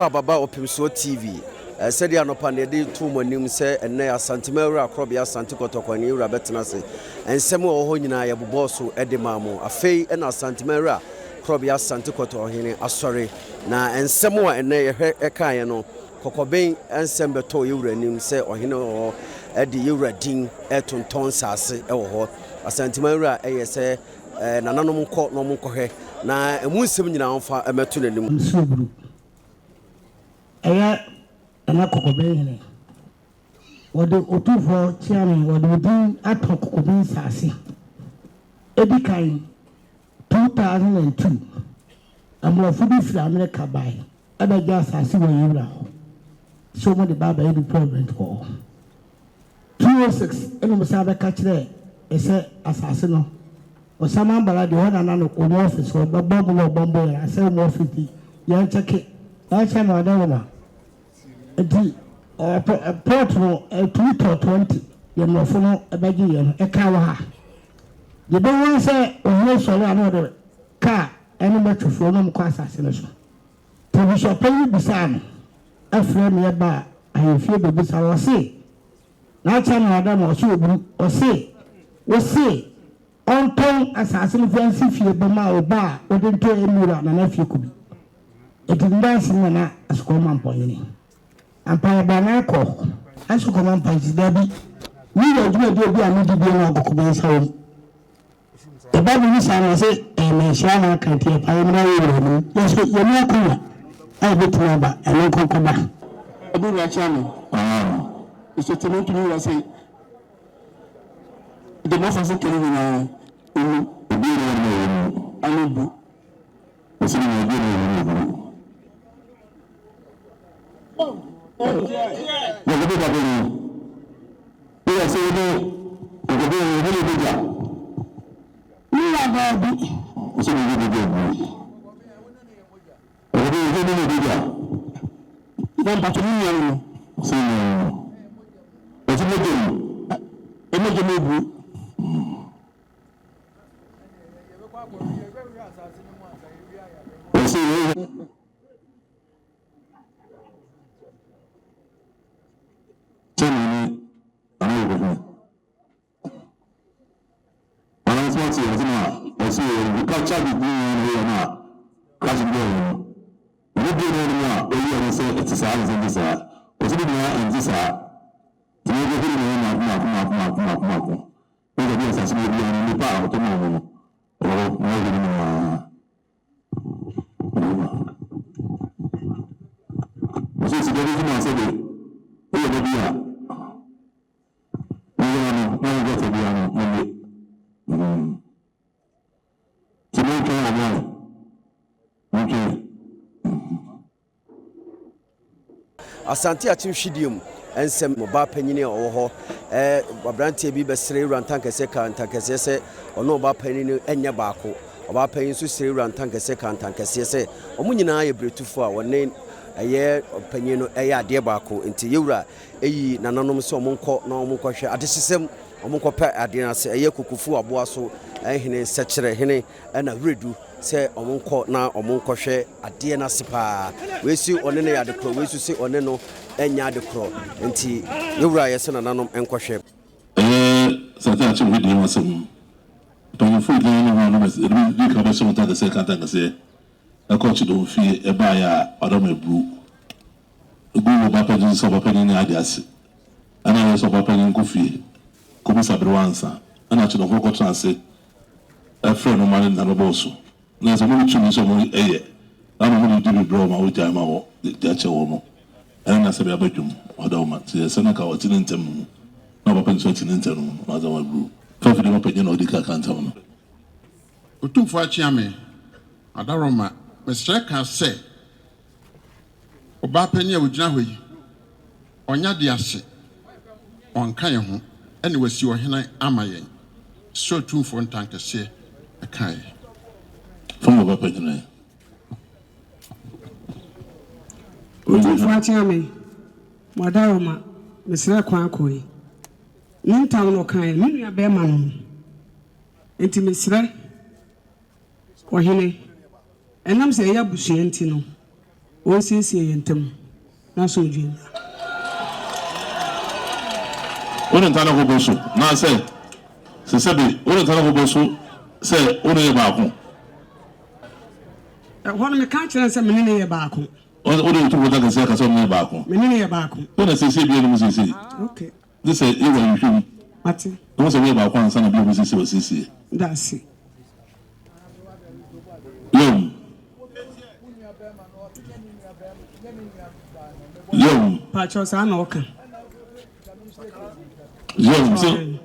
Ababa Ɔpemsoɔ TV, Sɛdeɛ anɔpa no yɛde too mo anim sɛ ɛnnɛ Asantema Awura Korɔbea Asante Kɔtɔkɔ ne Wura bɛtena ase. Nsɛm a ɛwɔ hɔ nyinaa yɛbobɔɔ so de maa mo. Afei na Asantema Awura Korɔbea Asante Kɔtɔkɔ Hene asɔre. Na nsɛm a ɛnnɛ yɛhwɛ kaeɛ no, kɔkɔben nsɛm bɛtɔɔ yɛn wura anim sɛ ɔhene wɔ hɔ de yɛn wura din retontɔn nsase wɔ hɔ. Asantema Awura yɛ sɛ nananom nkɔ na wɔnkɔhwɛ na ɛmu nsɛm nyinaa wɔmfa mmɛto n'anim. Nsuo buru. Ɛyɛ Nana Kɔkɔben hene. Wɔde Otumfoɔ Kyeame wɔde wo din atɔ Kɔkɔben nsaase. Edi kan, 2002, Mmorɔfo bi firi Amerika bae bɛgye asaase wɔ yɛn wura hɔ sɛ wɔde ba abɛyɛ deployment wɔ hɔ. 206 ɛna wɔsan bɛka kyerɛɛ yɛ sɛ asase no Ɔsaman Bala deɛ hɔ na na no wɔn office hɔ bɛbɔ mu na ɔbɔ mbɔ yɛn asɛ wɔn office bi yɛn kyɛke ɛkyɛ na ɔdɛ wɔn a nti ɔpɔ plot no ɛtumi tɔ 20 deɛ mmorɔfo no ɛbɛgye yɛn no ɛka wɔ ha deɛ bɛhu sɛ ohun sɔre a na ɔde kaa ɛne mɛtwofoɔ no kɔ asase no so nti abusuapanyin bisaa no ɛfrɛ me ɛbaa ahemfie bɛbisa ɔse N'akyɛ na ɔda no ɔse oburu ɔse wose ɔntɔn asaase no fa nsi fie bɛma wo ba a wode ntɔ nnuru a Nana fie kɔ bi enti ndanse no Nana Asukɔma Mpɔnyene ampa yɛbaa nan kɔɔ hɔ. Asukɔma Mpɔnyene daabi me wura dwumadie bi a medi bio no ɔkoko bɛnsa wɔ mu yɛba biribi saa no ɔse ɛyɛ manhyia na aka nti yɛpa yɛmmra yɛ wura anim yɛso yɛni akonnwa a yɛbɛtumi aba ɛno nkɔnkɔba. Ɛde wura kyerɛ me. Nso me ntumi wura sɛ de mɔfa so kɛne nyinaa emu. Obi a ɔwɔ mu mu. Ano bu. Ɔsɛ ne obi a ɔwɔ mu bu. Wɔkɔbɔ baba mu. Wura sɛ wode wɔkɔbɔ wɔn ne bɛgya. Wura baabi. Ɔsɛ ne obi bɛgya bu. Ɔde obi ne obi gya. Na mpatwa mu nua no. Sɛ nua no. Ɔsɛ mogya mu. Mogya mu ebu. Ɔsɛ sɛ maame anaa wɔ kɔkɔɔ. Ɔno nso ɔte ase na ɔse ɔka charges ne nyinaa na ɔyɛ no a crash bi ɔyɛ no ɔno bie no ɔnom a ɔyi ɔno sɛ ɛte saa na sɛ ɛnte saa ɔse ne nyinaa ɛnte saa nti na ɔkɔkɔ ne nyinaa mako mako mako mako mako mako na sɛ bi asase no obiara no nipa a ɔtɔ ma ɔmo no ɔwɔ na ɔhwɛ ne nyinaa ɔse sika bi kuma sɛ de woyɛ da bi a Monyɛ no na mo bɔtɔ biara no monnye. Mm. Nti montwɛn wɔn ɛ. Montwɛn. Mm. Asante Akyem Hwidie mu nsɛm. Ɔbaa panyin a ɔwɔ hɔ, aberanteɛ bi bɛsrɛ Wura Ntankɛseɛ kaa Ntankɛseɛ sɛ ɔne ɔbaa panyin no nyɛ baako. Ɔbaa panyin nso srɛ Wura Ntankɛseɛ kaa Ntankɛseɛ sɛ wɔn nyinaa yɛ beretufoɔ a wɔne ɛyɛ ɔpanyin no yɛ adeɛ baako. Nti yɛwura Eyi nananom sɛ wɔnkɔ na wɔnkɔhwɛ adehyesɛm, wɔnkɔpɛ adeɛ no ase, ɛyɛ Kokofu aboa so hene, Sɛkyerɛ hene ɛna Wiredu sɛ wɔnkɔ na wɔnkɔhwɛ adeɛ no ase paa. Wei se ɔne no yɛ ade korɔ, wei nso se ɔne no nyɛ ade korɔ. Nti yɛwura yɛsɛ nananom nkɔhwɛ. Ɛyɛ Sate Akyem hwɛ deɛ ho asɛm. Mpanyinfoɔ gyina ne ho a na bɛ di kan bɛhyɛ wɔn ntakɛseɛ ka ntakɛseɛ ɛkɔ Kyidɔm fie ɛbaeɛ a ɔdam aburu. Egu wɔ ɔba panyin sɛ ɔba panyin ne ade ase. Ɛna ayɛ sɛ ɔba panyin nkɔ fie kɔbisa berewa ansa. Ɛna akyedɔfoɔ kɔtena ase frɛ no ma ne nna bɛbɔɔ so. Na sɛ wɔde tumi sɛ wɔn yɛ na ama wɔde di bebrɛ wɔn a wɔgyae ma wɔ de akyɛ wɔn. Ɛna na sɛbe aba dwom ɔda wɔn ma. Nti ɛsɛ na nka ɔte ne ntɛm no mu na ɔba panyin nso ate ne ntɛm no mu na ɔdze wɔn aburu. Fafide ba panyin na ɔdi kan ka ntam no. Otumfoɔ Akyeame, Adaworoma, mesrɛ ka sɛ Ɔbaa panin a ɔgyina hɔ yi, ɔnyɛ adeɛ ase, ɔnka yɛn ho, ɛna wasi ɔhene ama yɛn, sɛ Otumfoɔ Ntankɛseɛ kaeɛ. Fam ɔba panyin ɛ. Otumfoɔ Akyeame, mo adaworoma, mesrɛ kwan kɔ yi. Ne ntam na ɔkaeɛ, me nua bɛrima no no. Enti mesrɛ. Ɔhene, ɛnam sɛ ɛyɛ abusua nti no, Ɔnsiesie yɛn ntam na asomdwoeɛ mmra. Wo ne nta no bɔ so, naasɛ sɛ sɛbe wo ne nta no bɔ so sɛ wo ne yɛ baako. Ɛhɔ no meka kyerɛɛ no sɛ me ne no yɛ baako. Wo de wo to bota kɛseɛ ka sɛ wo ne no yɛ baako. Me ne no yɛ baako. Wo na seesei bia no mu seesei. Okay. Gye sɛ yɛwɔ ahwehwɛ mu. Mate. Na wohu sɛ moyɛ baako ansa na bia wɔbɛsiesie wɔasiesie. Dase. Yam. Yam. Pakyɛw saa na ɔka. Yam sɛ.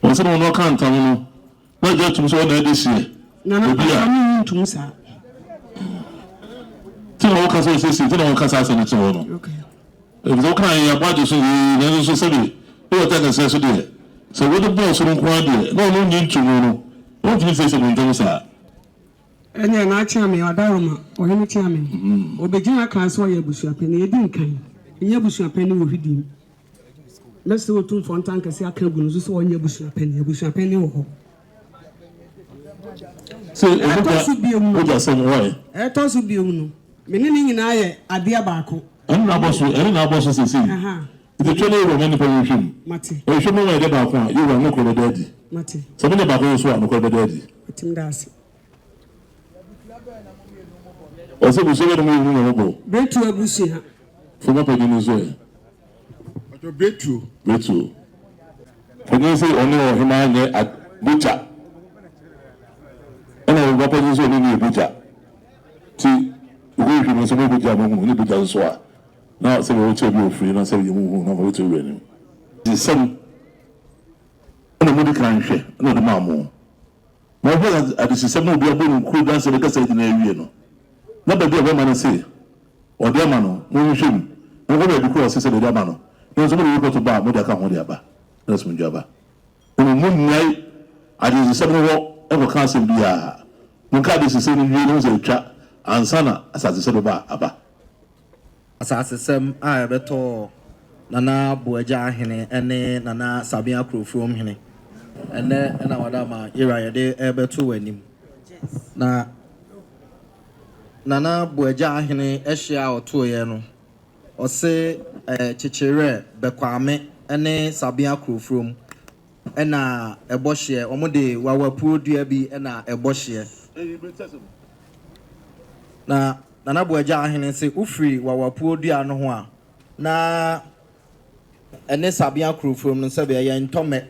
Wɔn sɛ na wɔn ɔka ntam no. Na gye atum sɛ ɔna ɛde hyeɛ. Nana Obi a. mpakyɛw me nyi ntum saa. Ti na wɔka sɛ ɔsiesie ti na wɔka saa asɛm no kyerɛ wɔ no. Okay. Efisɛ wokaa yɛn yɛabɔ agye so yee nanso so sɛbe wowɔ ta kɛseɛ so deɛ sɛ wode bɔɔ so no nko ara deɛ na ɔno nnye ntomu no ɔntumi nsiesie mo ntam saa. Ɛnneɛ na Kyeame, Ɔdaroma, Ɔhene Kyeame, ɔbɛgyina kaa sɛ ɔyɛ abusuapanin. Ɛdi nkan, ɛnyɛ abusuapanin wɔ Hwidim. Mɛsrɛ Otumfoɔ Ntankɛse aka agu no so sɛ ɔnyɛ abusuapanin. Abusuapanin wɔ hɔ. Sɛ Ɛtɔ so biom no, mogya sɛm why? Ɛtɔ so biom no, me ne no nyinaa yɛ adeɛ baako. Ɛno na abɔ so, ɛno na abɔ so seesei. Aha. Nti twɛ na yɛwura ma nnipa nhwɛ mu. Mate. Ɛhwɛ mu ma yɛde baako a, yɛwura nokorɛ bɛda adi. Mate. Sɛ monyɛ baako nso a, nokorɛ bɛda adi. Mate, meda ase. Ɔsɛ abusua bɛ na mo yɛ hu na mo bɔ. Bretuo abusua. Foma panyin no nso ɛ. Ɔtɔ Bretuo. Bretuo. Panyin sɛ ɔne ɔhemaa nyɛ bukya. Ɛna ɔba panyin sɛ ɔne ne yɛ bukya. Ti okɔ hwehwɛ mu sɛ mo bukya mo hunu ne bukya nso a na sɛ bɛ kyɛ bi ofiri na sɛ yɛ mu hu na mo bɛtɔ wura nim. Nsɛm ɛna mo di kan hwɛ ɛna ɔde maa mo. Na ɔhwɛɛ adesesɛm na obi abɔ no nkuro danseɛ bɛkasa agyina awie no, na baabi a ɔbɛma no se ɔde ama no, monhwehwɛ mu, na monkɔ baabi korɔ a ɔse sɛ mede ama no, nanso mode repɔto ba a mode aka ho de aba, na asomdwoeɛ aba. Mmom monnyae adesesɛm no hɔ nkɔka asɛm biara, monka adesesɛm no nwie na mohu sɛ atwa ansa na asasesɛm bɛba aba. Asasesɛm a ɛbɛtɔɔ Nana Boagya Ahene ne Nana Sabea Kurofurom Hene. Ɛnnɛ na wɔde ama yɛwura yɛde rebɛto w'anim. Na Nana Boagya Ahene hyeɛ a ɔtoeɛ no, ɔse Kyekyewerɛ, Bɛkwame ne Sabea Kurofurom na ɛbɔ hyeɛ. Wɔde wawapuo dua bi na ɛbɔ hyeɛ. Na Nana Boagya Ahene se wofiri Wawapuo dua no ho a, na ɛne Sabea Kurofurom no sɛbe ɛyɛ ntɔmmɛ.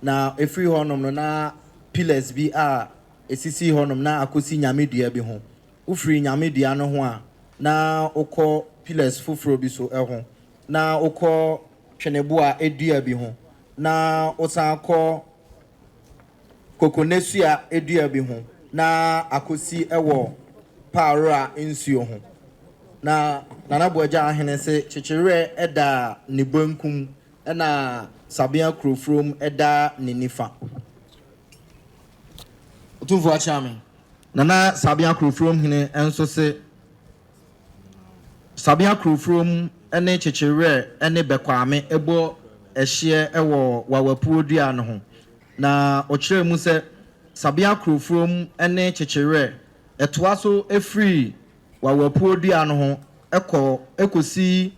Na ɛfiri hɔnom no na pillars bi a ɛsisi hɔnom na akɔsi Nyame dua bi ho. Wofiri Nyame dua no ho a, na wokɔ pillars foforɔ bi so ho, na wokɔ Tweneboa dua bi ho, na wosan kɔ Kokonesua dua bi ho na akosi wɔ Paarora nsuo ho. Na Nana Boagya Ahene se Kyekyewerɛ da ne benkum na Sabea Kurofurom da ne nifa. Otumfoɔ Akyeame. Nana Sabea Kurofurom hene nso se Sabea Kurofurom ne Kyekyewerɛ ne Bɛkwame bɔ hyeɛ wɔ Wawapuo dua no ho. Na ɔkyerɛɛ mu sɛ Sabea Kurofurom ne Kyekyewerɛ toa so firi Wawapuo dua no ho kɔ kɔsi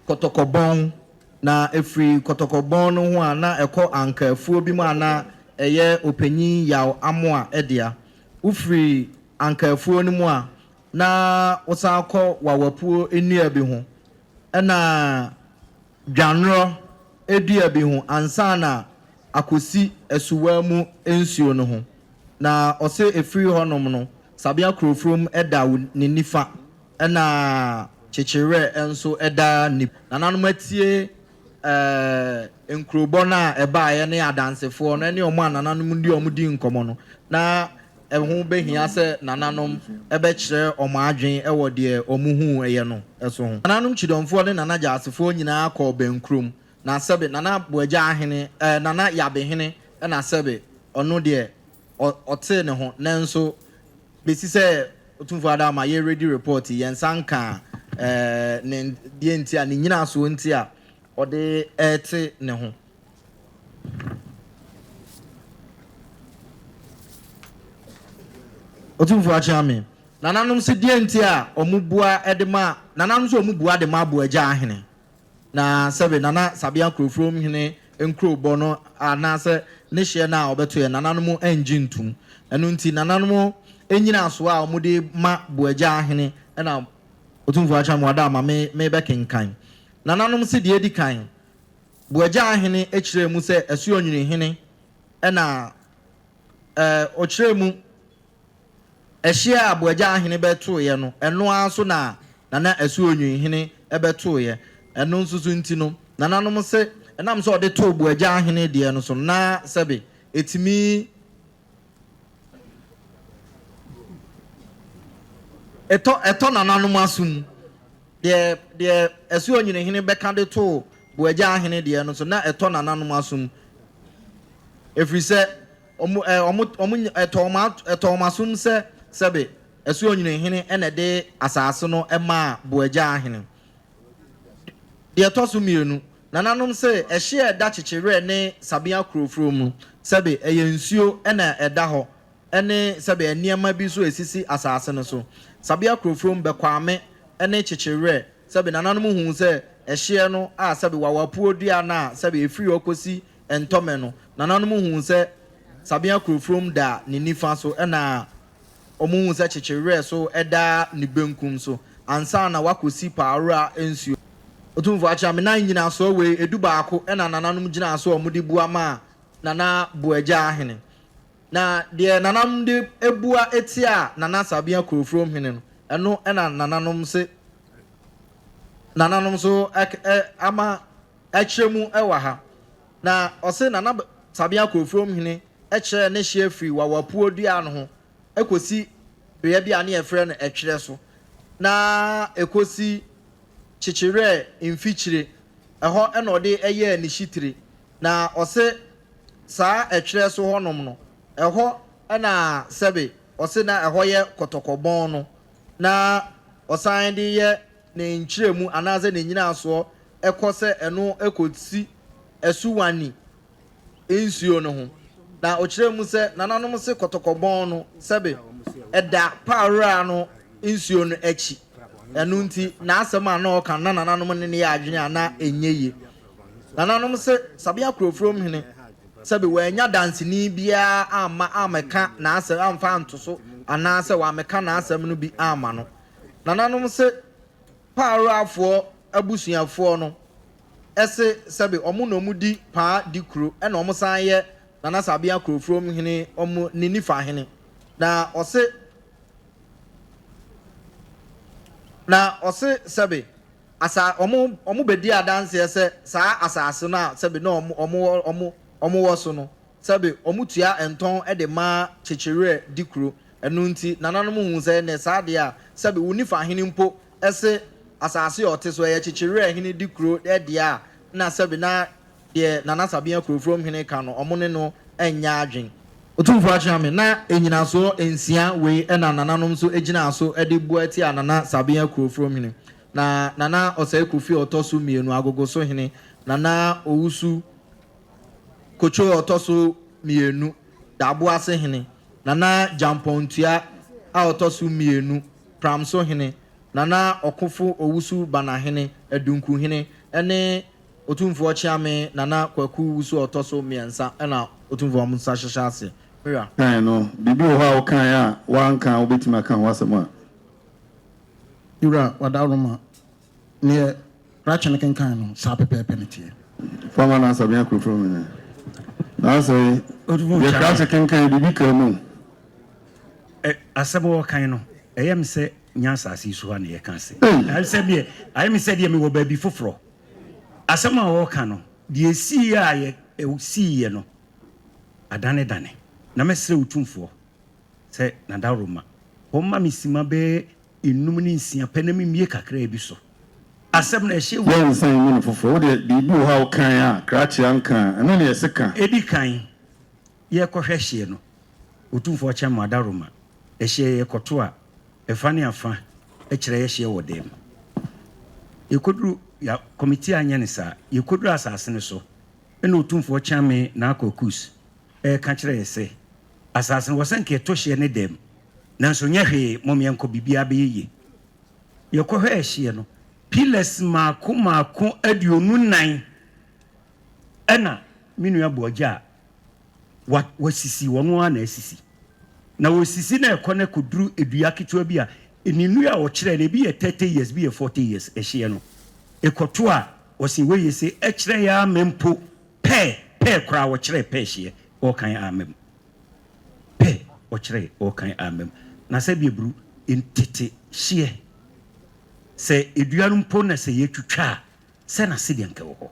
Kɔtɔkɔbɔn, na ɛfiri Kɔtɔkɔbɔn no ho a na ɛkɔ Anka afuo bi mu a na ɛyɛ Ɔpanyin Yaw Amoah dea. Wofiri Anka afuo no mu a na wosan kɔ Wawapuo nnua bi ho ɛna Dwannorɔ dua bi ho ansa na akɔsi asuwa mu nsuo no ho. Na ɔse ɛfiri hɔnom no, Sabea Kurofurom da ne nifa ɛna Kyekyewerɛ nso da ne. Nananom atie nkurobɔ no a ɛbaeɛ ne adansefoɔ no ne wɔn a nananom ne wɔn dii nkɔmmɔ no, na ɛho bɛhia sɛ nananom bɛkyerɛ wɔn adwene wɔ deɛ wɔhuuiɛ no so ho. Nananom Kyidɔmfoɔ ne Nana Gyaasefoɔ nyinaa kɔɔ Bɛnkurom, na sɛbe Nana Boagya Ahene, ɛɛ Nana Yabehene na sɛbe ɔno deɛ ɔtee ne ho, nanso bɛsi sɛ Otumfoɔ Adama yɛredi report yi, yɛn nsa nkaa ne deɛ nti a, ne nyinasoɔ nti a ɔde rete ne ho. Otumfoɔ Akyeame, nananom se deɛ nti a wɔn bua de ma, nananom se wɔn bua de ma Aboagya ahene, na sɛbe Nana Sabea Kurofurom hene nkurobɔ no anaasɛ ne hyeɛ no a ɔbɛtoeɛ, nananom anngye ntom. Ɛno nti nananom nnyinasoɔ a wɔde ma Boagya ahene na Otumfoɔ Akyeame wada ama me merebɛkenkan. Nananom se deɛ edi kan, Boagya ahene kyerɛɛ mu sɛ Asuonwini hene na Ɔkyerɛɛ mu, ɛhyeɛ a Aboagya ahene bɛtoeɛ no, ɛno ara nso na Nana Asuonwin hene bɛtoeɛ. Ɛno nso so nti no, nananom se ɛnam sɛ ɔde too Boagya ahene deɛ no so no, na sɛbe ɛtumi tɔ ɛtɔ nananom aso mu. Deɛ deɛ Asuonwini hene bɛka de too Boagya ahene deɛ no so, na ɛtɔ nananom aso mu. Ɛfiri sɛ, wɔn, ɛ, wɔn, wɔn, ɛtɔ wɔn, ɛtɔ wɔn asom sɛ, sɛbe, Asuonwini hene na ɛde asase no maa Boagya ahene. Deɛ ɛtɔ so mmienu, nananom se, ɛhyeɛ a ɛda Kyekyewerɛ ne Sabea Kurofuro mu, sɛbe, ɛyɛ nsuo na ɛda hɔ, ne sɛbe nneɛma bi nso a ɛsisi asase no so. Sabea Kurofurom, Bɛkwame ne Kyekyewerɛ, sɛbe nananom huu sɛ ɛhyeɛ no a sɛbe wawapuo dua no a sɛbe ɛfiri hɔ kɔsi Ntɔmɛ no, nananom huu sɛ Sabea Kurofurom da ne nifa so ɛna wɔhuu sɛ Kyekyewerɛ so da ne benkum so ansa na wakɔsi Paawora nsuo. Otumfoɔ Akyea, me nan nnyinasoɔ wei, ɛdu baako na nananom gyinaa so a wɔde bua maa Nana Boagya Ahene. Na deɛ nananom de bua tiaa Nana Sabea Kurofurom hene no, ɛno na nananom se nananom nso ama ɛkyerɛ mu wɔ ha. Na ɔse Nana Sabea Kurofurom hene kyerɛɛ ne hyeɛ firi Wawapuo dua no ho kɔsi bea bi a ne yɛfrɛ no Ɛtwerɛ so na ɛkɔsi Kyekyewerɛ mfikyire, ɛhɔ na ɔde yɛɛ ne hyitire. Na ɔse saa ɛtwerɛ so hɔnom no, ɛhɔ na sɛbe ɔse na ɛhɔ yɛ kɔtɔkɔbɔn no, na ɔsan de yɛ ne nkyerɛmu anaasɛ ne nnyinasoɔ kɔ sɛ ɛno kɔsi Asuwani nsuo no ho. Na ɔkyerɛɛ mu sɛ nananom se kɔtɔkɔbɔn no sɛbe ɛda Paawuraa no nsuo no akyi, ɛno nti n'asɛm a na ɔka no na nananom ne no yɛ adwene a na ɛnyɛ yie. Nananom se Sabea Kurofurom hene sɛbe wannya danseni biara amma ammɛka n'asɛm amfa anto so anaasɛ wammɛka n'asɛm no bi amma no. Nananom se Paawurafoɔ abusuafoɔ no se sɛbe wɔn na wɔdi Paa di kuro ɛna wɔn san yɛ Nana Sabea Kurofurom hene wɔn ne nifa hene. Na ɔse na ɔse sɛbe Asa wɔn wɔn bɛdi adanseɛ sɛ saa asase no a sɛbe na wɔn wɔn wɔ wɔn wɔn wɔ so no, sɛbe wɔn tua ntɔn de ma Kyekyewerɛ di kuro. Ɛno nti, nananom huu sɛ ɛnneɛ saa deɛ a, sɛbe wo nifa hene mpo se asase a ɔte so, ɛyɛ Kyekyewerɛ hene di kuro deɛ a, na sɛbe na deɛ Nana Sabea Kurofurom hene ka no, wɔn ne no nyɛ adwene. Otumfoɔ Akyeame, na nnyinasoɔ nsia wei na nananom nso gyinaa so de bua tiaa Nana Sabea Kurofurom hene. Na Nana Osei Kofi a ɔtɔ so mmienu, Agogoso hene, Nana Owusu Kotcho a ɔtɔ so mmienu, Daboase hene, Nana Gyampɔntua a ɔtɔ so mmienu, Pramso hene, Nana Ɔkofo Owusu Banahene, Adunku hene, ne Otumfoɔ Kyeame Nana Kwaku Wusu a ɔtɔ so mmiɛnsa na Otumfoɔ wɔn nsa hyehyɛ aseɛ. Me wura. Kae no, biribi wɔ hɔ a wokae a woanka a wobɛtumi aka ho asɛm a? Wura Wadaworoma, neɛ krakye no kenkan no, saa pɛpɛɛpɛ na ɛteɛ. Fa ma no asɛm yɛ kurofo mu no. Na asɛ deɛ krakye kenkan biribi kaa mu. Ɛ, asɛm a wɔkan no, ɛyɛ me sɛ nyɛ asase yi so ha na yɛka asɛm. Ayɛ sɛ deɛ, ayɛ me sɛ deɛ mewɔ baabi foforɔ. Asɛm a wɔreka no, deɛ ɛsiiɛ a yɛ, ɛsiiɛ no, adanedane. Na mɛsrɛ Otumfoɔ sɛ n'adaworoma, ɔmma me simma bɛyɛ nnum ne nsia pɛ na memmue kakraa bi so. Asɛm no, ɛhyɛ wu. Yɛnsan nyi no foforɔ. Wo deɛ, biribi wɔ hɔ a wokaeɛ a krakye anka a, ɛno na yɛse ka. Ɛdi kan, yɛrekɔhwɛ hyeɛ no, Otumfoɔ Kyɛmmo adaworoma, ɛhyeɛ yɛkɔto a, ɛfa ne afa kyerɛ yɛ hyeɛ wɔ dɛm. Yɛkɔduru, ya, kɔmitii anyɛ no saa. Yɛkɔduru asase no so, ɛna Otumfoɔ Kyeame Naa Kwakus reka kyerɛ yɛ sɛ, asase no, wɔ sɛ nka yɛto hyeɛ ne dɛm. Nanso nyɛ hwee, mom yɛnkɔ, biribiara bɛyɛ yie. Yɛkɔhwɛɛ hyeɛ no, pillars mmaako mmaako 24 ɛna me nua Boagya a wa wasisi, ɔno ara na asisi. Na ɔsisi na ɛkɔ na ɛkɔduru dua ketewa bi a, ne nnua a ɔkyerɛɛ no, ebi yɛ 30 years, ebi yɛ 40 years, ɛhyeɛ no. Ɛkɔto a, ɔse wei yɛ sei, ɛkyerɛ yɛ ara ma mpo pɛɛ, pɛɛ koraa ɔkyerɛɛ pɛɛ hyeɛ, ɔrekan ara ma mu. Pɛ ɔkyerɛ ɔkan amam. Na sɛ bi aburu ntete hyeɛ. Sɛ edua no mpo na sɛ yɛtwitwa a, sɛ n'ase deɛ nka wɔ hɔ.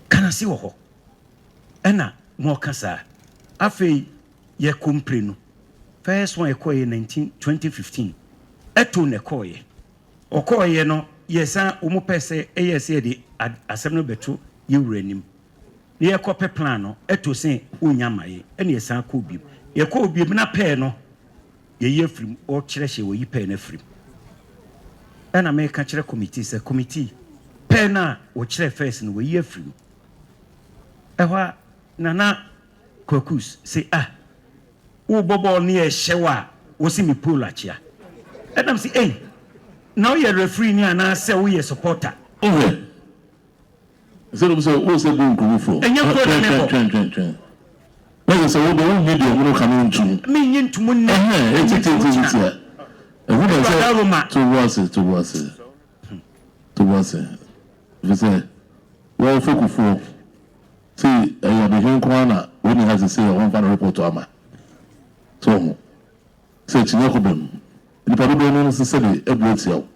Ka n'ase wɔ hɔ. Ɛna ma ɔka saa. Afei yɛkɔ mprenu. First one yɛkɔeɛ 19 2015. Ɛto na ɛkɔeɛ. Ɔkɔeɛ no yɛsan wɔn pɛ sɛ ɛyɛ sɛ yɛde asɛm no bɛto yɛwura anim. Na yɛkɔ pɛ plan no ɛto se wonya ma yɛn ɛna yɛsan kɔɔ biom. Yɛkɔɔ biom na pɛɛ no yɛyi afiri mu, ɔkyerɛ hyɛ wɔyi pɛɛ no afiri mu. Ɛna meka kyerɛ committee sɛ committee pɛɛ no a wɔkyerɛ first no wɔyi afiri mu. Ɛhɔ a Nana Kwakus se ah wobɔ bɔɔl ne yɛhyɛ wo a wose me pole akyea. Ɛna mese ei na woyɛ referee ni anaasɛ woyɛ supporter? Wohwɛ Sɛ nom sɛ wo sɛ bu nkuro foforɔ. Ɛnyɛ nkuro na mebɔ. Twɛn twɛn twɛn twɛn. Na yɛ sɛ wo deɛ wo nnye deɛ ɔmo no ka no ntum. Me nnye ntum nnɛ. Ɛhɛn Me eti nnye ti ntum ti kyena. ti a. Ɛho na Awurade sɛ Roma. to bo ase to bo ase to bo ase. Ɛfiri sɛ wɔn fokufoɔ sei ɛyɛ ɔdehene nko ara na wɔnni ha sesei a wɔmfa no report ama. So wɔho sɛ akyinnye akɔ bam. Nnipa dodoɔ no nso sɛbe abu atia wo.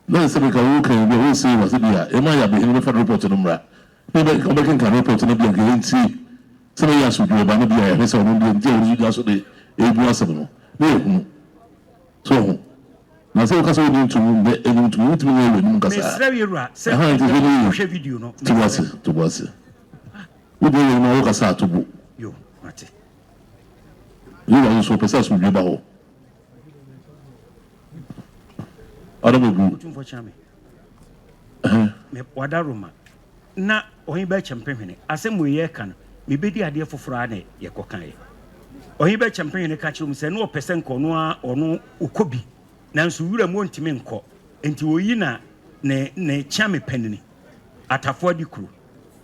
Na sɛ nka wo kan bi a wo sei wase bi a ema ya behene bɛfa report no mmra na yɛbɛ ɔbɛkenkan report no bi a nka yɛntie sɛ bɛyɛ asomdwoeɛ ba no bi a yɛhwɛ sɛ ɔno deɛ nti a ɔno nso gyina so de ɛrebu asɛm no na yɛhunu so ɔho na sɛ woka sɛ wonni ntom ndɛ ɛnim ntom wontumi nyɛ wɔ anim nka saa Mesrɛ yɛwura sɛ ɛha nti hwɛ no yie wohwɛ video no to bo mesrɛ. ase to bo ase wogyina yɛn anim a wokasa a to bo. Yo, mate. Yehowa nso ɔpɛ sɛ asomdwoeɛ ba hɔ. Adam abu. Otumfoɔ kyea me. Me wada Roma. Na ɔhen bɛ kyɛmpehwene. Asɛm wei yɛka no, mebɛdi adeɛ foforɔ a na yɛkɔkaeɛ. Ɔhen bɛ kyɛmpehwene ka kyerɛ mu sɛ na ɔpɛ sɛ nka ɔno ara ɔno ɔkɔ bi. Nanso wura mu ɔntumi nkɔ. Nti ɔyi na ne ne kyea me panini, Atafo Adikuro,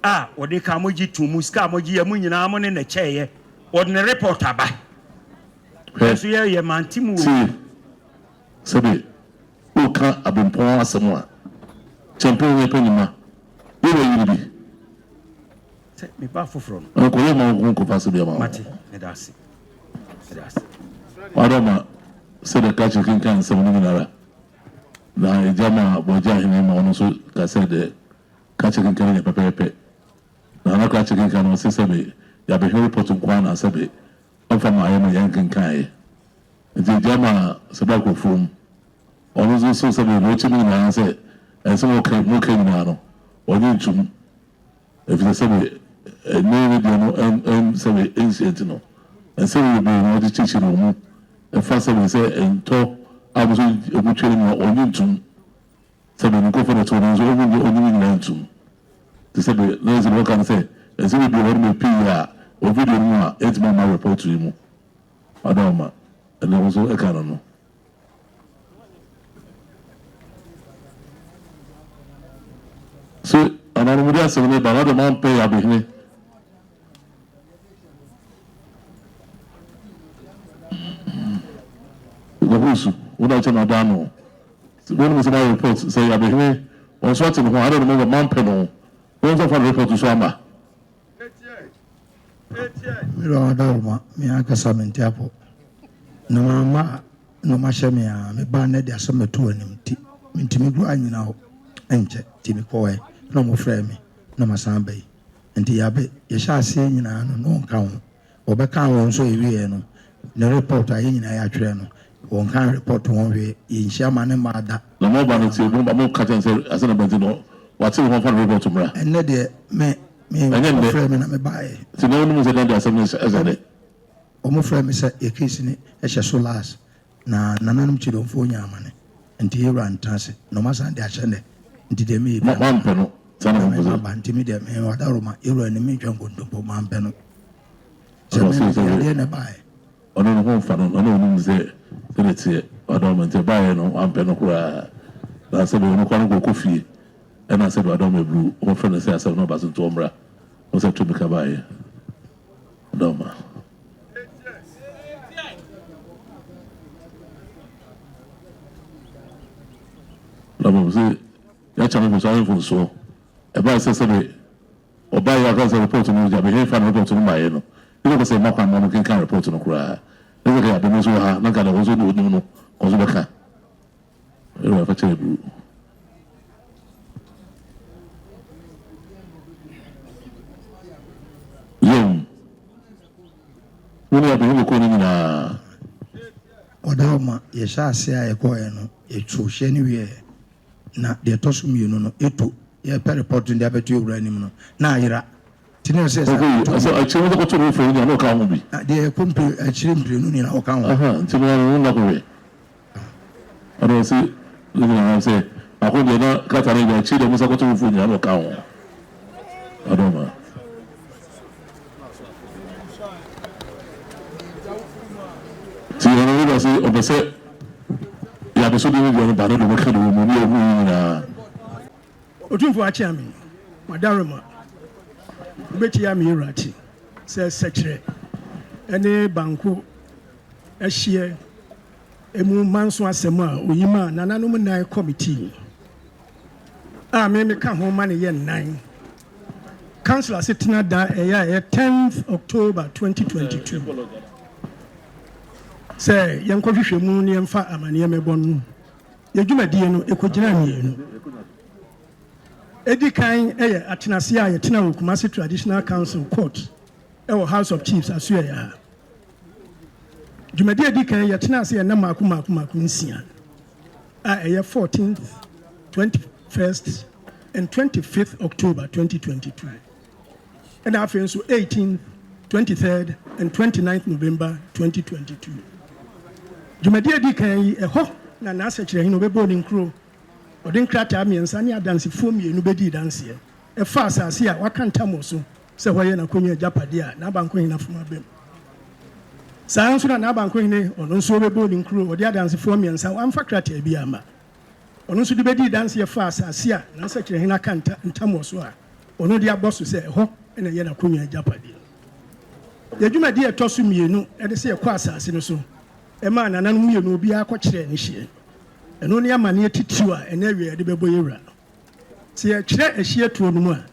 a ɔde ka mogye to mu, sika a mogye yɛ mo nyinaa mo ne na kyɛeɛ. Ɔde ne report aba. Hwɛ, Nanso yɛ yɛ mante mu wɔ tie, mu. sɛbe woreka abempɔn asɛm a, kyɛmpɔn yɛ pɛ nyima, yɛ wɔ yere bi. Sɛ me ba foforɔ no. Ɛno kɔ yɛ ma wo nkɔfa asɛm bi ama wo. Mate, meda ase, meda ase. Ɔdɔ ma sɛdeɛ krakye kenkan nsɛm no nyinara, na agya ma bɔgya ahene ma ɔno nso ka sɛ deɛ krakye kenkan no nyɛ pɛpɛɛpɛ. Na na krakye kenkan no ɔse sɛbe yɛabɛhwɛ report nko ara na sɛbe Ɔmfa ma yɛ ma yɛn kenkan yɛ. Nti agya ma sɛ ba kɔ fuom. Ɔno nso so sɛ baabi ɔkyɛ mu nyinaa sɛ ɛnsɛm ɔka mu ɔka nyinaa no ɔnye ntum. Efisɛ sɛbe ɛne ne deɛ no ɛn ɛn sɛbe ɛnhyia nti no nsɛm bebree na ɔde kyekyere wɔn mu ɛfa sɛbe sɛ ɛntɔ a wɔn nso wɔn twa no nyinaa ɔnye ntum. Sɛbe ne nkurɔfoɔ na ɛte hɔ nanso ɔnye ɔnye ne nyinaa ntum. Te sɛ de na nsɛm a wɔka ne sɛ nsɛm bebree wɔ hɔ nom pii a wɔ video no mu a ɛntumi amma report yi mu. Adaoma ɛna wo nso ɛka no no. So anaa no mode asɛm no ba na de mampɛ yɛ abehene. Nkɔfo su wo na kyɛ na ɔda ano. Wɔn mu sɛ ma report sɛ yabehene wɔn nso ate ne ho adɛ no mo mampɛ no wɔn nso afa report nso ama. Me wura ɔdawoma me ankasa mente apɔ na mamma a na ɔmahyɛ me a mebaa nnɛ de asɛm bɛto w'anim nti mentumi koraa nnyina hɔ nkyɛ nti mekɔɔɛ na wɔfrɛɛ me na masan aba yi nti yabe yɛhyɛ aseɛ nyinaa no na ɔnka ho Wɔbɛkaa wɔn nso ɛwieɛ no, ne report a yɛn nyinaa yɛatwerɛ no, wɔnkaa report ho hwee, yɛnhyia ma no mmaa da. Na mo ba no tie, mo ba mo ka kyerɛ no sɛ asɛm na bɛnti no wate ne ho ɔmfa ne report mmra. Ɛnnɛ deɛ me, me, Ɛnyɛ nnɛ. wɔfrɛɛ me na mebaeɛ. Nti na wonim sɛ na de asɛm no hyɛ nnɛ. Wɔfrɛɛ me sɛ yɛ case no hyɛ so last. Na nananom Kyidɔmfoɔ nyaa amane, nti yɛ wura ntena ase, na ɔmo asan de ahyɛ nnɛ, nti deɛ meyɛ biara Mo mampɛ no, saa na na mo pɛ sɛ. maba, nti me deɛ me adaworoma, yɛ wura nim mentwa nkontompo, mampɛ no. Sɛ Ɔno me ɔsee mede sɛ yadeɛ na ɛbaeɛ. Ɔno ne ho mfa no, na na ɔnim sɛ sɛdeɛ ɛteɛ, ɔdɔ ma nti ɛbaeɛ no wampɛ no koraa. Na sɛdeɛ ɔno koraa no kɔkɔ fie, ɛna sɛdeɛ ɔdɔ ma aburu, wɔfrɛ no sɛ asɛm no aba so nti ɔmmra. Wɔn sɛ tumi ka baeɛ, ɔdɔ ma. Na mmom sɛ yɛakyɛ me mfomsoɔ ayɛ mfomsoɔ, ɛbaeɛ sɛ sɛdeɛ Ɔbaa yi aka sɛ report no gya me hefa na report no maeɛ no ne kɔ sɛ mma kwan ma ɔmo kenkan report no koraa ne sɛ kɛyɛ abɛmi nso wɔ ha na nka deɛ ɔno nso onim no kɔ so bɛka ɛwura fa kyerɛ buru. Yom wo ne abɛhi bɛkɔ no nyinaa. Ɔda hɔ ma yɛhyɛ aseɛ a yɛkɔeɛ no yɛtoo hyɛ no wieɛ. Na deɛ ɛtɔ so mmienu no, eto, yɛrepɛ report no de abɛto yɛn wura anim no, na ayera. Nti na ɛsɛ sɛ yɛsan kɔto bio. Akyire no kɔto no foforɔ no nyinaa na ɔka ho bi. Na deɛ yɛkɔ mpire, akyire mprenu nyinaa ɔka ho. Aha, nti no ano no nakɔhwɛ. Ɔno ɔse ne nyinaa sɛ baako deɛ na krataa no yɛ akyire deɛ mo sa kɔto foforɔ nyinaa na ɔka ho. Adɔma. Nti ɔno ne ba se ɔpɛ sɛ yɛabɛsɔ de ne deɛ no ba no de ɔbɛka de wɔ mu ne yɛhu yi nyinaa. Otumfoɔ Akyeame, Madaroma, wobɛtie ame yɛwura te sɛ sɛkyerɛ ne banko ahyeɛ mu manso asɛm a oyi maa nananom nnan kɔmitii a me meka ho ma no yɛ nnan. Council asetena da ɛyɛ a ɛyɛ 10th October 2022 sɛ yɛnkɔhwehwɛ mu na yɛmfa amaneɛ mmɛbɔ no. Yɛ dwumadie no ɛkɔgyinaa mmienu. Ɛdi kan yɛ atenaseɛ a yɛtena wɔ Kumasi Traditional Council Court wɔ House of Chiefs Asoɛeɛ ha. Dwumadie a ɛdi kan yɛtena ase yɛ nna mmaako mmaako mmaako nsia a ɛyɛ 14th, 21st and 25th October 2022. Ɛna afei nso 18th, 23rd and 29th November 2022. Dwumadie a ɛdi kan yi ɛhɔ na n'asɛkyerɛhene ɔbɛbɔɔ ne nkuro, ɔde nkrataa mmiɛnsa ne adansefoɔ mmienu bɛdii danseɛ ɛfa asase a waka ntam wɔ so sɛ hɔ yɛ n'akonnwa agyapadeɛ a n'abankohene afom aba mu. Saa ara nso na n'abankohene, ɔno nso ɔbɛbɔɔ ne nkuro, ɔde adansefoɔ mmiɛnsa, wamfa krataa biara amma. Ɔno nso de bɛdii danseɛ faa asase a n'asakyerɛhene aka ntam wɔ so a ɔno de abɔ so sɛ ɛhɔ na ɛyɛ n'akonnwa agyapadeɛ. Yɛn dwumadie a ɛtɔ so mmienu ne sɛ yɛkɔɔ asase no so maa nananom mmienu obiara kɔkyerɛɛ ne hyeɛ. Ɛno ne amanneɛ titiriw a ɛnnɛ awia yɛde bɛbɔ yɛn wura no. Sɛ yɛkyerɛ ɛhyeɛ toɔ no mu a,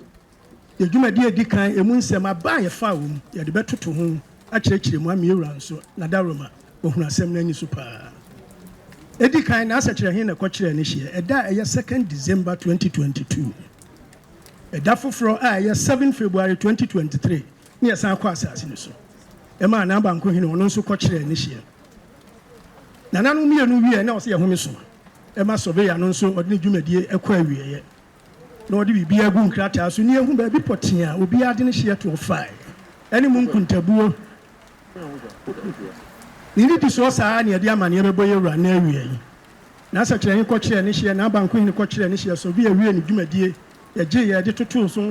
Yɛn dwumadi a edi kan, emu nsɛm, aba a yɛfaa wɔ mu, yɛde bɛtoto ho akyerɛkyerɛ mu ama yɛn wura nso, n'adaworoma, wahunu asɛm no ani so paa. Edi kan, n'asɛkyerɛ he na ɛkɔkyerɛɛ ne hyeɛ, ɛda a ɛyɛ second December 2022. Ɛda foforɔ a ɛyɛ seven February 2023 ne yɛsan kɔɔ asase no so. Ɛmaa n'abanko hene, ɔno nso kɔkyerɛɛ ne hyeɛ. Nananom mmienu wieɛ na ɔsɛ yɛhome so ma surveyor no nso ɔde ne dwumadie kɔ awieɛ. na ɔde biribiara gu nkrataa so na yɛhu baabi pɔtee a obiara de ne hyeɛ toɔ faeɛ ne mu nkontabuo. Ne nnidisoɔ saa ara na yɛde amaneɛ bɛbɔ yɛn Wura nnɛ awia yi. N'asɛkyerɛhene kɔkyerɛɛ ne hyeɛ, n'abankohene kɔkyerɛɛ ne hyeɛ, Sofia wiee ne dwumadie, yɛgyee yɛde totoo so,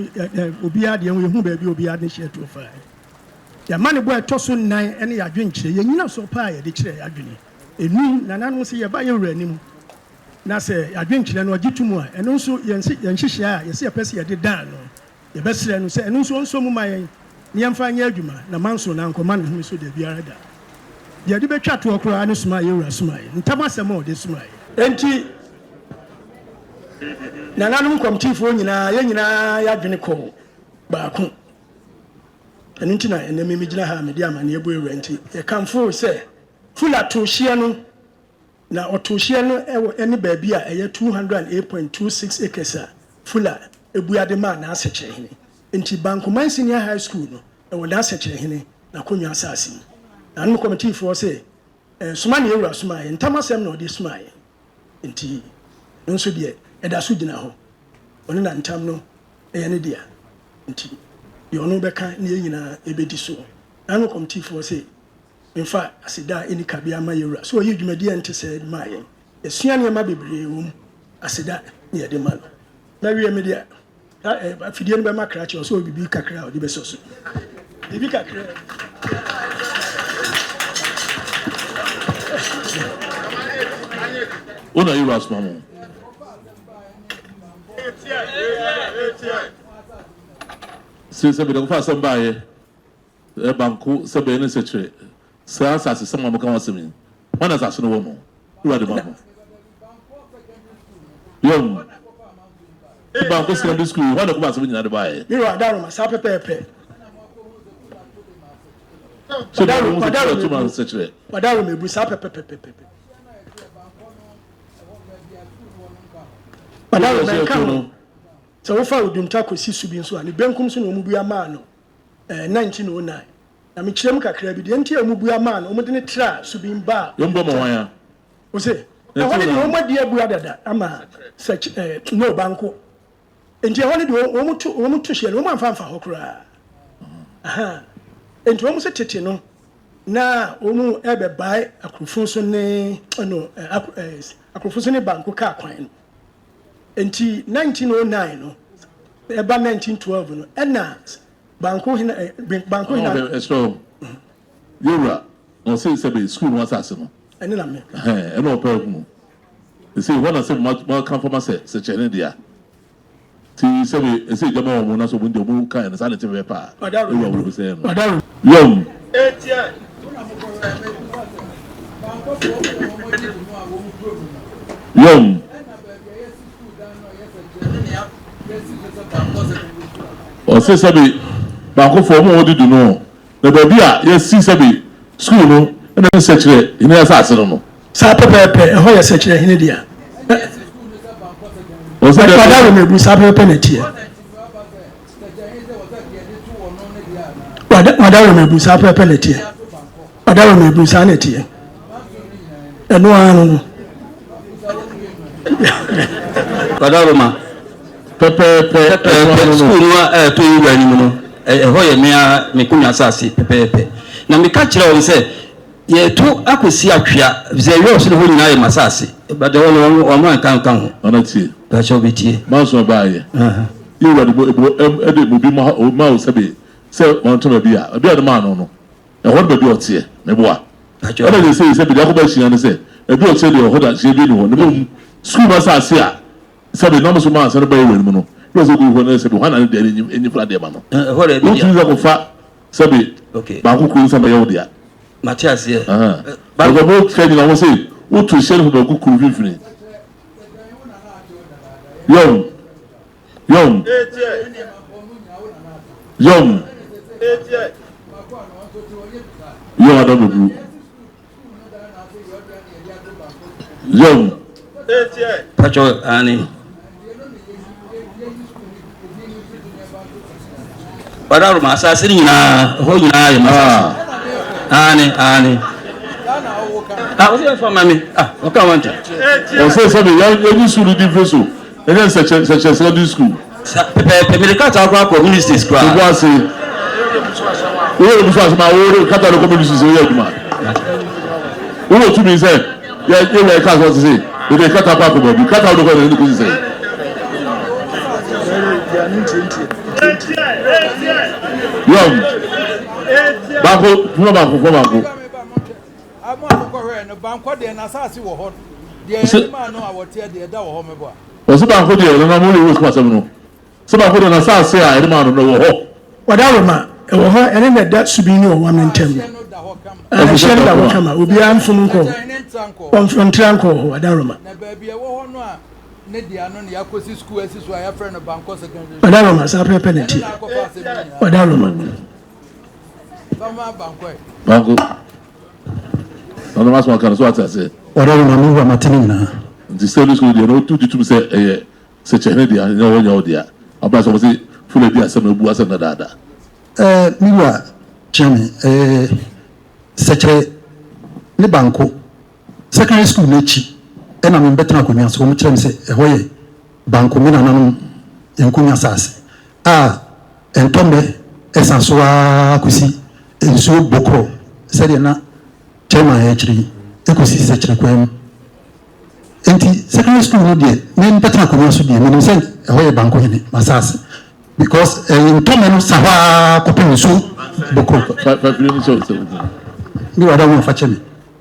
obiara deɛ ho, yɛhuu baabi a obiara de ne hyeɛ toɔ faeɛ. Yɛn amanebɔ a ɛtɔ so nnan ne yɛn adwenkyerɛ, yɛn nnyinasoɔ paa a yɛde kyerɛɛ yɛn adwene. Enum, nananom se yɛba yɛn Wura anim, Na sɛ adwenkyerɛ no ɔgye to mu a, ɛno nso yɛn yɛn nhyehyɛe a yɛse yɛpɛ sɛ yɛde dan no, yɛbɛsrɛ no sɛ ɛno nso ɔnsɔ mu ma yɛn na yɛmfa nyɛ adwuma, na manso no ankɔma ne home so dabiara da. Deɛ ɛde bɛtwa toɔ koraa ne soma a yɛn Wura somaeɛ, ntam asɛm a ɔde somaeɛ. Enti, nananom nkɔmtiifoɔ nyinaa, yɛn nyinaa yɛadwene kɔɔ baako. Ɛno nti na ɛnnɛ me megyina ha a mede amanneɛ bɔ yɛn Wura nti, yɛkamfoo sɛ Fula too hyeɛ no Na ɔtow hyeɛ no wɔ ne baabi a ɛyɛ 208.26 acres a Fuller bua de maa n'asɛkyerɛhene. Enti Bankoman Senior High School no wɔ n'asɛkyerɛhene n'akonnwa asase mu. Nanom kɔmitiifoɔ se, Soma na yɛn wura somaa yɛn, ntam asɛm na ɔde somaa yɛn. Enti ɛno nso deɛ ɛda so gyina hɔ. Ɔno na ntam no yɛ ne dea. Enti deɛ ɔno bɛka ne yɛn nyinaa yɛbɛdi soɔ. Nanom kɔmitiifoɔ se, Memfa aseda a enni kabea mma yɛn Wura sɛ ɔyɛɛ dwumadi a ɛnte sɛɛ maa yɛn. Yɛasua nneɛma bebree wɔ mu. Aseda na yɛde ma no. Mawie me deɛ, afidie no bɛma krakye, ɔsɛ ɔwɔ biribi kakra a ɔde bɛsɔ so. Biribi kakra bi. Wo na Yewura asoma mo. Se sɛ mede kɔfa asɛm baeɛ, ɛ banko sɛ bɛyɛ ne sɛkyerɛ, saa asase sɛm a moka ho asɛm yi, hwan na asase no wɔ no? Wura de ma no. Yom. Banko secondary school yi, hwan na ɛkɔfa asɛm nyinaa de baeɛ? Yewura Adaroma, saa pɛpɛɛpɛ. So deɛ wɔn sɛ tuma nsɛkyerɛ. Ɔdaworo mebu saa pɛpɛpɛpɛpɛ. Ɔdaworo mɛnka ho. Sɛ wofa Odunta kɔsi Subi nso a, ne benkum so na wɔn bua maa no ɛɛ 1909. Na mekyerɛ mu kakra bi, deɛ nti a wɔn bua maa no, wɔn de no traa Subin baa. Wɔn bua ma hwan a? Ose, ɛhɔ no deɛ wɔn adi abua dada ama sɛ ɛɛ no banko. Enti ɛhɔ no deɛ wɔn to wɔn to hyɛ no wɔn amfa amfa hɔ koraa. Ahaa. Enti wɔn se tete no na wɔn ɛbɛbae akurofo so ne no akurofo so ne banko kaa kwan no. Enti 1909 no ɛba 1912 no ɛna banko hena banko hena. Ɛsrɛ o yɛwura na ɔse sɛbe sukuu no asase no. Ɛne na me. Ɛna ɔpɛ ahunu. Sesei hɔ na sɛ maka fama sɛ sɛkyɛ ne dea. Nti sɛbe ɛsɛ gya ma wɔn na sɛ wɔn deɛ wɔn kaeɛ no saa na ɛte pɛpɛɛpɛ a, ɛwura wɔn bɛsɛe no. Yom. Yom. Ɔse sɛbe baakofoɔ wɔn a wɔdi du no na baabi a yɛasi sɛbe sukuu no na ɛne sɛkyerɛ hene asase no no. Saa pɛpɛɛpɛ, ɛhɔ yɛ sɛkyerɛ hene dea. Ɔda wɔ mebu, saa pɛpɛɛpɛ na ɛteɛ. Ɔda wɔ mebu, saa pɛpɛɛpɛ na ɛteɛ. Ɔda wɔ mebu, saa na ɛteɛ. Ɛno ara no no. Ɔda wɔ ma. Pɛpɛɛpɛ, Pɛpɛɛpɛ, sukuu no a ɛtɔ yi wura anim no, ɛhɔ yɛ me ara me konwa asase pɛpɛɛpɛ. Na meka kyerɛɛ wɔn sɛ, Yɛreto akɔsi Atwea, efisɛ ɛyɔɔ so na hɔ nyinaa yɛ m'asase. But ɛhɔ no, wɔn wɔn anka anka ho. Nana tie. Pakyɛ wobɛtie. Manso ɛbaayɛ. Yɛ wura de mo ebo ɛde mo bi ma ma wo sɛbe sɛ manto baabi a baabi a de maa no no ɛhɔ ne baabi a ɔteɛ meboa. Pakyɛ. Ɛna sɛsɛyi sɛbe deɛ akɔba ahyia ne sɛ baabi a ɔteɛ deɛ ɛhɔ da hyia bi ni hɔ na mmom sukuu no asase a Sɛbe nam so maa asɛm no bae wɔ anim no, na ɔsɛ ogu hɔ na sɛbe hwan na ne dea no nyi firi adeɛ ma no. Ɛhɔ deɛ ebi dea. Wotumi sɛ kɔfa sɛbe baako kuro nsa bɛyɛ wo dea. Mate aseɛ. Because mo fɛ nyina mo se woto hyɛ no fa baako kuro mfimfini. Yom. Yom. Yom. Yom adam bɛburu. Yom. Pacho ani. Ɔdaroma asase no nyinaa ɛhɔ nyinaa yɛ m'asase. Ah. Ani ani. Ah, ɔsɛ yɛn fa ma mi. Ah, ɔka wɔn nkyɛn. Ɔsɛ sɛ mi yɛn yɛn sukuu no di nfiri so. Ɛnyɛ sɛkyɛ sɛkyɛ secondary school. Sa pɛpɛɛpɛ mede krataa koraa kɔ ministries koraa. Obu ase. Woyɛ obi so asɛm a wo krataa de kɔ ministries woyɛ adwuma. Wowɔ tumi sɛ yɛ yɛ wura kaa sɛ ɔte se yɛde krataa kɔ akɔ baabi krataa wode kɔ na ɛne kɔsi sɛ. Yɔm baako fuma baako fuma baako. Ɔse baako deɛ nana mo yɛ wɔ asɛm no sɛ baako deɛ n'asaase a yɛde maa no no ɛwɔ hɔ. Ɔdawoma, ɛwɔ hɔ, ɛne na ɛda Subin ne Ɔwam no ntam no. Ɛhyeɛ no da hɔ kama, obiara mfom nkɔ hɔ, ɔntra nkɔɔ hɔ, Ɔdawoma. Ɔdawoma, saa pɛpɛ na ɛteɛ, Ɔdawoma. Baako. Na ɔno asoma ka no so ate aseɛ. Ɔdawoma, me wura mate ne nyinaa. Nti secondary school deɛ no wogye tom sɛ ɛyɛ sɛkyɛhene dea nyɛ wo nyɛ wo dea ɔbaa sɛ wɔse fula di asɛm abu asɛm dadaada. Ɛɛ me wura Kyeame ɛɛ sɛkyerɛ ne banko secondary school no akyi ɛna me bɛtena akonnwa so wɔn kyerɛ me sɛ ɛhɔ yɛ banko me nananom nkonya asase a ntɔmmɛ ɛsa so ara kɔsi nsuo bokorɔ sɛdeɛ na chairman ɛkyerɛ yi ɛkɔsi sɛkyerɛ kwan mu. Enti secondary school no deɛ me mbɛtena akonnwa so deɛ menim sɛ ɛhɔ yɛ banko hene m'asaase because ɛyɛ ntɔmɛ no sa hɔ ara kɔpem nsuo bokoro. Me wura da wo fa kyɛ me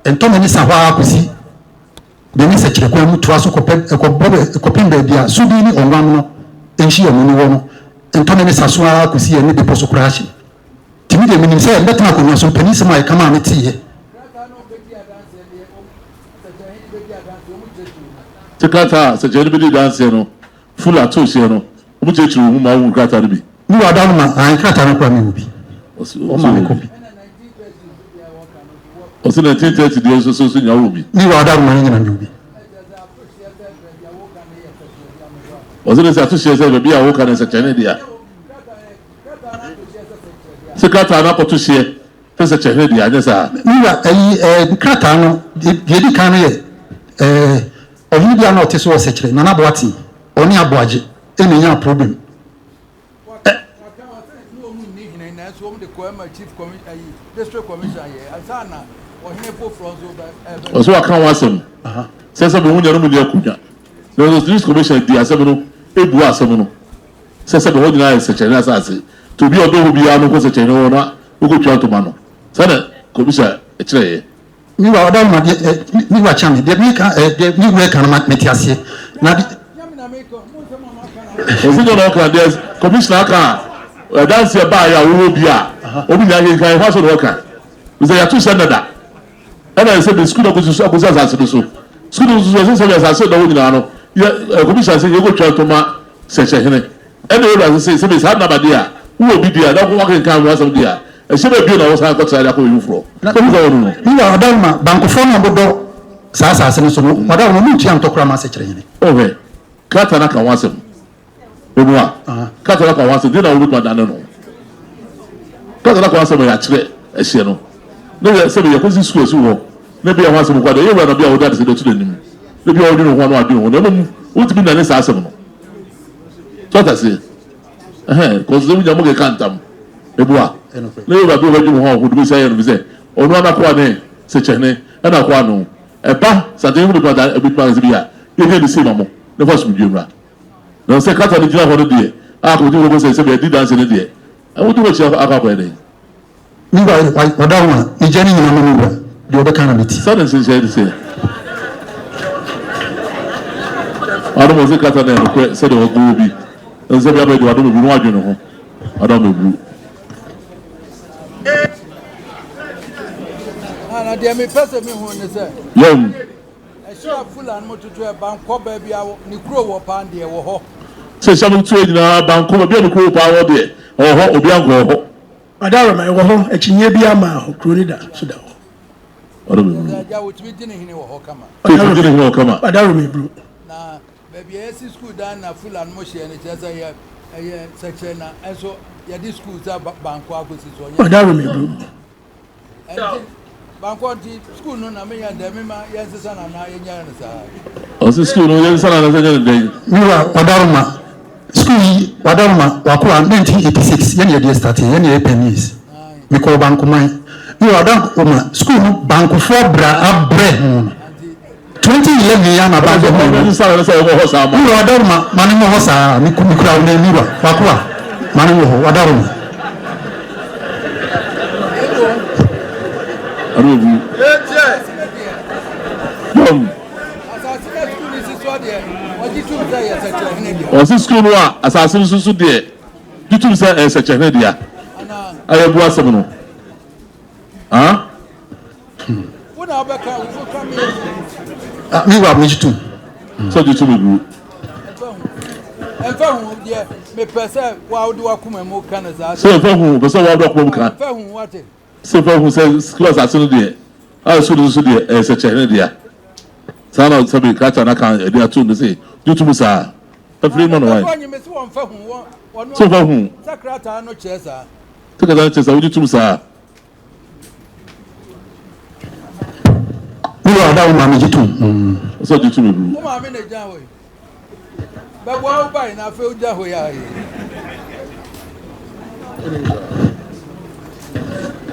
ntɔmɛ no sa hɔ ara kɔsi De ne sɛkyerɛ kwan mu toa so kɔpɛ kɔbɔ kɔpem baabi a Sodin ne Ɔnwam no nhyiamu no wɔ no ntɔne ne sa so ara kɔsi yɛn ne bepɔ so koraa hye. Nti me deɛ menim sɛ mɛtena akonnwa so mpanin nsɛm a ɛka maa meteeɛ. Te krataa a sɛkyerɛni bɛdi adanseɛ no Fuller too hyeɛ no, wɔkyerɛkyerɛ wɔn mu ma wohuu krataa no bi. Me wura da no ma, ae, krataa no koraa mewɔ bi. Wɔma me kɔpi. Ɔse 1930 deɛ nso so nso nya wɔ bi. Me wura da no ma ne nyina mewɔ bi. Ɔse ne sɛ ato hyeɛ sɛ baabi a woka no nsɛkyerɛnne deɛ a. Sɛ krataa no akɔto hyeɛ sɛ sɛkyerɛnne deɛ anyɛ saa. Me wura, ayi, ɛɛ, krataa no, deɛ edi kan no yɛ, ɛɛ. Ɔhene bi a na ɔte so wɔ Sɛkyerɛ, Nana Boateng, ɔne Aboagye na enyaa problem. Ɛ. Ɔsɛ waka ho asɛm sɛ sɛ mo nya no mo ni akonnwa. Nanso District Commissioner di asɛm no ebua asɛm no sɛ sɛ hɔ nyinaa yɛ Sɛkyerɛ asase nti obi a ɔdɔ hɔ biara no nkɔ Sɛkyerɛ hɔ na ɔkɔtua ntoma no. Saa na Commissioner kyerɛeɛ. Me wura ɔda ma deɛ ɛ me wura kyɛn me deɛ me ka ɛ deɛ me wura ka no ma mete aseɛ na de. Ɔsi nyɛ na ɔka deɛ commissioner aka a ɛdanseɛ baa yɛ a wɔwɔ bi a wɔn nyinaa kenkan ɛhɔ aso na ɔka sɛ yɛato hyɛ dada ɛna ɛsɛ de sukuu na akɔsi so akɔsi asase no so sukuu no nso ɛsɛ sɛ asase da hɔ nyinaa no yɛ commissioner sɛ yɛkɔtwa ntoma sɛkyɛhene ɛna ewura sɛ sɛ sɛ saa nnaba deɛ a wowɔ bi deɛ a na wakenkan ho asɛm deɛ a Ɛhyɛ bɛ bio na wɔsan kɔtra de akɔ baabi foforɔ. Na Sɛ wobisa wɔn no. Me wura ɔda ma bankofoɔ no a wɔdɔ saa asase no so no, ɔda wɔn ntua ntɔ koraa ma asekyerɛ hene. O hwɛ, krataa no aka ho asɛm. Onua, krataa no aka ho asɛm, deɛ na wobɛtumi adane no? Krataa no aka ho asɛm ma yɛakyerɛ ɛhyeɛ no. Na yɛ, sɛbe yɛkɔsi sukuu asi hɔ, na ebia ho asɛm nko ara deɛ, ɛyɛ wura na bia ɔde adesɛdeɛ ato n'anim, na ebia ɔdwene ho a na wadwene ho, na mmom wontumi nnane saa asɛm no. So ate aseɛ? Ɛhɛn, kɔs sɛ wonya mo keka ntam. Eboa. Na yɛ Awurade ɔbɛdwene ho a ɔho de bɛsi ayɛ no fi sɛ ɔno ara n'akoa ne sɛkyɛhene ɛna akoa no. Ɛba sɛ atɛnyɛfo bɛtumi ada ɛbɛtumi aka sɛ bi a yɛhia ne sei ma mo na fa asomdwoeɛ mmra. Na sɛ krataa no gyina hɔ no deɛ a kɔmiti no bɛkɔ sɛ sɛbi adi danse no deɛ wode w'akyi akɔ akɔyɛ dɛn? Me wura, ɔda ho a, megya ne nyina ma me wura, deɛ ɔbɛka na mɛtie. Sɛdeɛ nhyehyɛe te sɛ. Adom ɔse kasa no yɛ nokorɛ sɛdeɛ ɔgo obi nsɛm bi abɛgye wadom obi na wadwene ho adom abu. Na deɛ mepɛ sɛ mehu ne sɛ. Yam. Ɛhyɛ a Fulani mo toto ɛ bankɔ baabi a ne kuro wɔ paa deɛ wɔ hɔ. Sɛ hyɛ mo toto nyinaa bankɔ baabi a ne kuro wɔ paa wɔ deɛ ɛwɔ hɔ obi ankɔ hɔ. Adaworoma, ɛwɔ hɔ, akyinnyeɛ biara mmaa hɔ, kuro no da so da hɔ. Ɔdɔ me buru. Agya wotumi di ne hene wɔ hɔ kama. Wotumi di ne hene wɔ kama. Adaworoma eburu. Na baabi a yɛsi sukuu dan na Fulani mo hyeɛ no kyerɛ sɛ yɛ ɛyɛ sɛkyerɛ na ɛnso yɛde sukuu sɛ banko akɔsi so ɔnyɛ. Adaworoma eburu. Ɛnti banko nti sukuu no na meyɛ dɛ mema yɛnsesa no anaa yɛnyɛ no saa. Ɔsi sukuu no yɛnsesa no anaa sɛ yɛnyɛ no dɛn. Me wura Ɔdaroma, Sukuu yi Wadaroma Wakoa 1986 yɛne yɛdeɛ startee yɛne yɛyɛ pioneers. Mekɔɔ Bankoman. Me wɔ Adaroma sukuu no Bankofoɔ bra abrɛ ho no 2011 yi ana ba bɛhu no. Me wɔ Adaroma ma no nwɔ hɔ saa mekura wo nan me wura Wakoa ma no nwɔ hɔ Wadaroma. Ɔse sukuu no a asase no so so deɛ gye tom sɛ ɛyɛ sɛkyɛhene dea. Ayɛ bu asɛm no. Ah? Ah, me wura megye tom. Sɛ gye tom egu. Ɛmfa ho deɛ mepɛ sɛ wode wakoma mu ka no saa. Sɛ ɛmfa ho pɛ sɛ wode wakoma mu ka. Ɛmfa ho wate. Sɛ fa hu sɛ sukuu asase no deɛ, a sukuu no nso deɛ, ɛyɛ sɛkyɛhene dea. Saa na sɛbe krataa no aka ɛde ato no se, gye to mu saa. Afiri ma no wae. Sɛ fa hu. Sɛ krataa no kyerɛ saa. Sɛ krataa no kyerɛ saa, wogye tom saa. Me wura ɔda wo maame gye tom. Sɛ ɔgye tom eburu. Wo maame na egyina hɔ yi. Bɛboa wo bae na afei wogya hɔ yi a yi.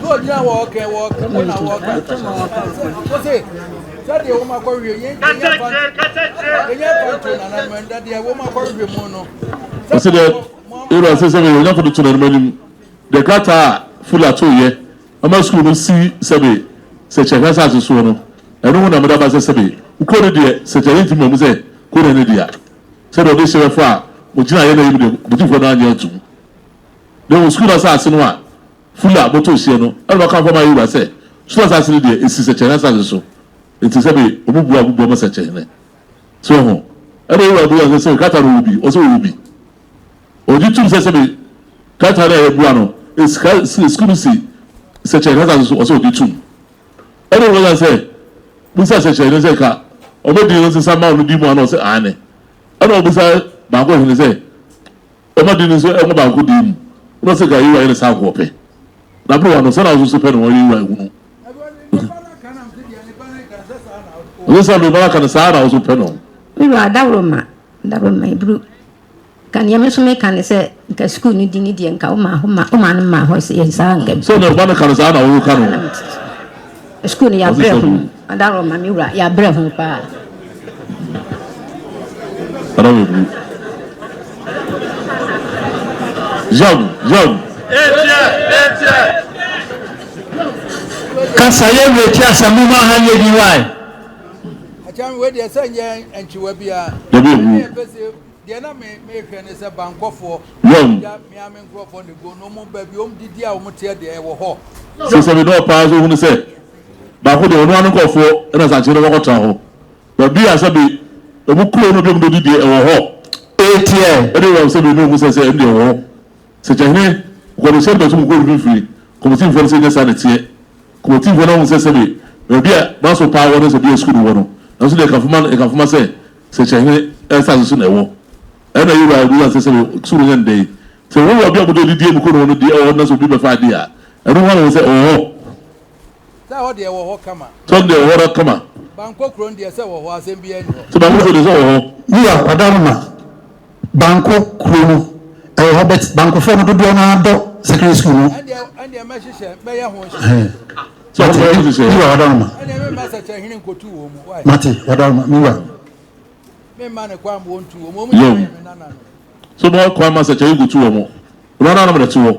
So ogyina wɔ ɔkɛ wɔ ɔkɛ wo na wɔ ɔkɛ. Wose sɛdeɛ wɔn akɔhwehwɛ yɛn yɛn fa yɛn fa nto nananom ɛnda deɛ wɔn akɔhwehwɛ mu no. Ɔsɛ deɛ ewura sɛ sɛbe onyafo de to nananom anim deɛ krataa a Fula to yɛ ama sukuu no si sɛbe sɛ kyerɛhwɛ asase soɔ no. Ɛno ho na mede aba sɛ sɛbe wo kuro no deɛ sɛkyɛ yɛntumi mma mu sɛ kuro no ne dea. Sɛdeɛ ɔde hyɛ bɛfa a mogyinaeɛ na yei deɛ kɔmitifoɔ no annye antom. Na mmom sukuu no asase no a Fuller bɔtɔɔ hyeɛ no ɛna wɔkamfo ama Yewura sɛ sukuu asase no deɛ ɛsi sɛkyɛhene asase so nti sɛbe ɔmu bua a ɔmu bua ma sɛkyɛhene. So wahu? Ɛna Yewura bua sɛ sɛbe krataa no ɔwɔ bi? Ɔsɛ ɔwɔ bi. Ɔgye tom sɛ sɛbe krataa no a yɛbua no ɛsi sukuu no si sɛkyɛhene asase so ɔsɛ ɔgye tom. Ɛna ɔbisa sɛ, bisa sɛkyerɛnne sɛ ka ɔbɛ din no nsesa ma ɔno din mu ana? Ɔsɛ aane. Ɛna ɔbisa baako hene sɛ ɔma din no nso ɛnkɔ baako din mu. Ɛna ɔsɛ ka Yehowa yɛ ne saa nko ɔpɛ. Na bere wa no sɛ na ɔso pɛ no ɔyɛ Yehowa ehunu. Ɔsɛ sɛ me ba ka no saa na ɔso pɛ no. Me wura adaworoma, adaworoma eburu. Nka nea me nso meka ne sɛ nka sukuu no di ne deɛ nka woma hɔ ma woma no ma hɔ sɛ yɛ saa nka. Sɛ na ɔba no ka no saa na woka no. Sukuu no yɛabrɛ ho adaro ma me wura yɛabrɛ ho paa. Ada wɔ bu. Yam yam. Etie etie. Kasa yɛ wura ti asɛm mo ma ha nyɛ din wae. Akyɛn wei deɛ sɛ nyɛ nkyewa biara. Dabi ebu. Deɛ na me mehwɛ ne sɛ bankɔfoɔ Yom. gya mea me nkurɔfoɔ ne go no wɔn baabi wɔn didi a wɔn teɛ deɛ ɛwɔ hɔ. Sɛ sɛ me dɔɔ paa nso hunu sɛ baako deɛ ɔno ara ne nkurɔfoɔ ɛna sankye no wɔkɔtra hɔ baabi a sɛbe wɔn kuro no bi wɔn dodi deɛ ɛwɔ hɔ. Eteɛ. Ɛne wɔn sɛbe ne wɔn sɛ sɛ ɛno deɛ ɛwɔ hɔ. Sɛ kyɛhene kɔkɔdo sɛ bɛtum kɔ mfimfini kɔmitifoɔ no sɛ nyɛ saa na ɛteɛ. Kɔmitifoɔ no ahunu sɛ sɛbe baabi a maso paa wɔ no sɛ bia sukuu no wɔ no nanso deɛ ɛkafoma no ɛkafoma sɛ Sɛkyɛhene asase so na ɛwɔ. Ɛnna Yehowa bisaa sɛ, Sɛ soro nyɛ no dɛn? Sɛ wɔwɔ baabi a wɔde adidie mu kɔ no hɔ no deɛ ɛwɔ hɔ na sɛ obi bɛfa adeɛ a, ɛno ho ara na wɔn sɛ ɛwɔ hɔ. Sɛ ɛhɔ deɛ ɛwɔ hɔ kama. Sɛ ɔno deɛ ɛwɔ hɔ kama. Bankɔ kuro no deɛ sɛ ɛwɔ hɔ, asɛm biara nni hɔ. Sɛ Bankɔ kuro deɛ sɛ ɛwɔ hɔ. Wura Ɔdaroma, Banko kuro no ɛwɔ hɔ but Bankofoɔ no dodoɔ no ara dɔ secondary school no. Ɛndeɛ ɛndeɛ mɛhyehyɛ mɛyɛ ho nhyehyɛ. Sɛ ɔmo bɛyɛ ho nhyehyɛ. Wura Ɔdaroma. Ɛndeɛ memma sɛkyɛhene nkotu wɔn mu. Why? Mate, Ɔdaroma, me wura. Memma ne kwan ma wɔntu wɔn. Wɔn nyinaa yɛ me nana no. So mo kwan ma sɛkyɛhene nkotu wɔn. Wɔn nananom na ɛte hɔ.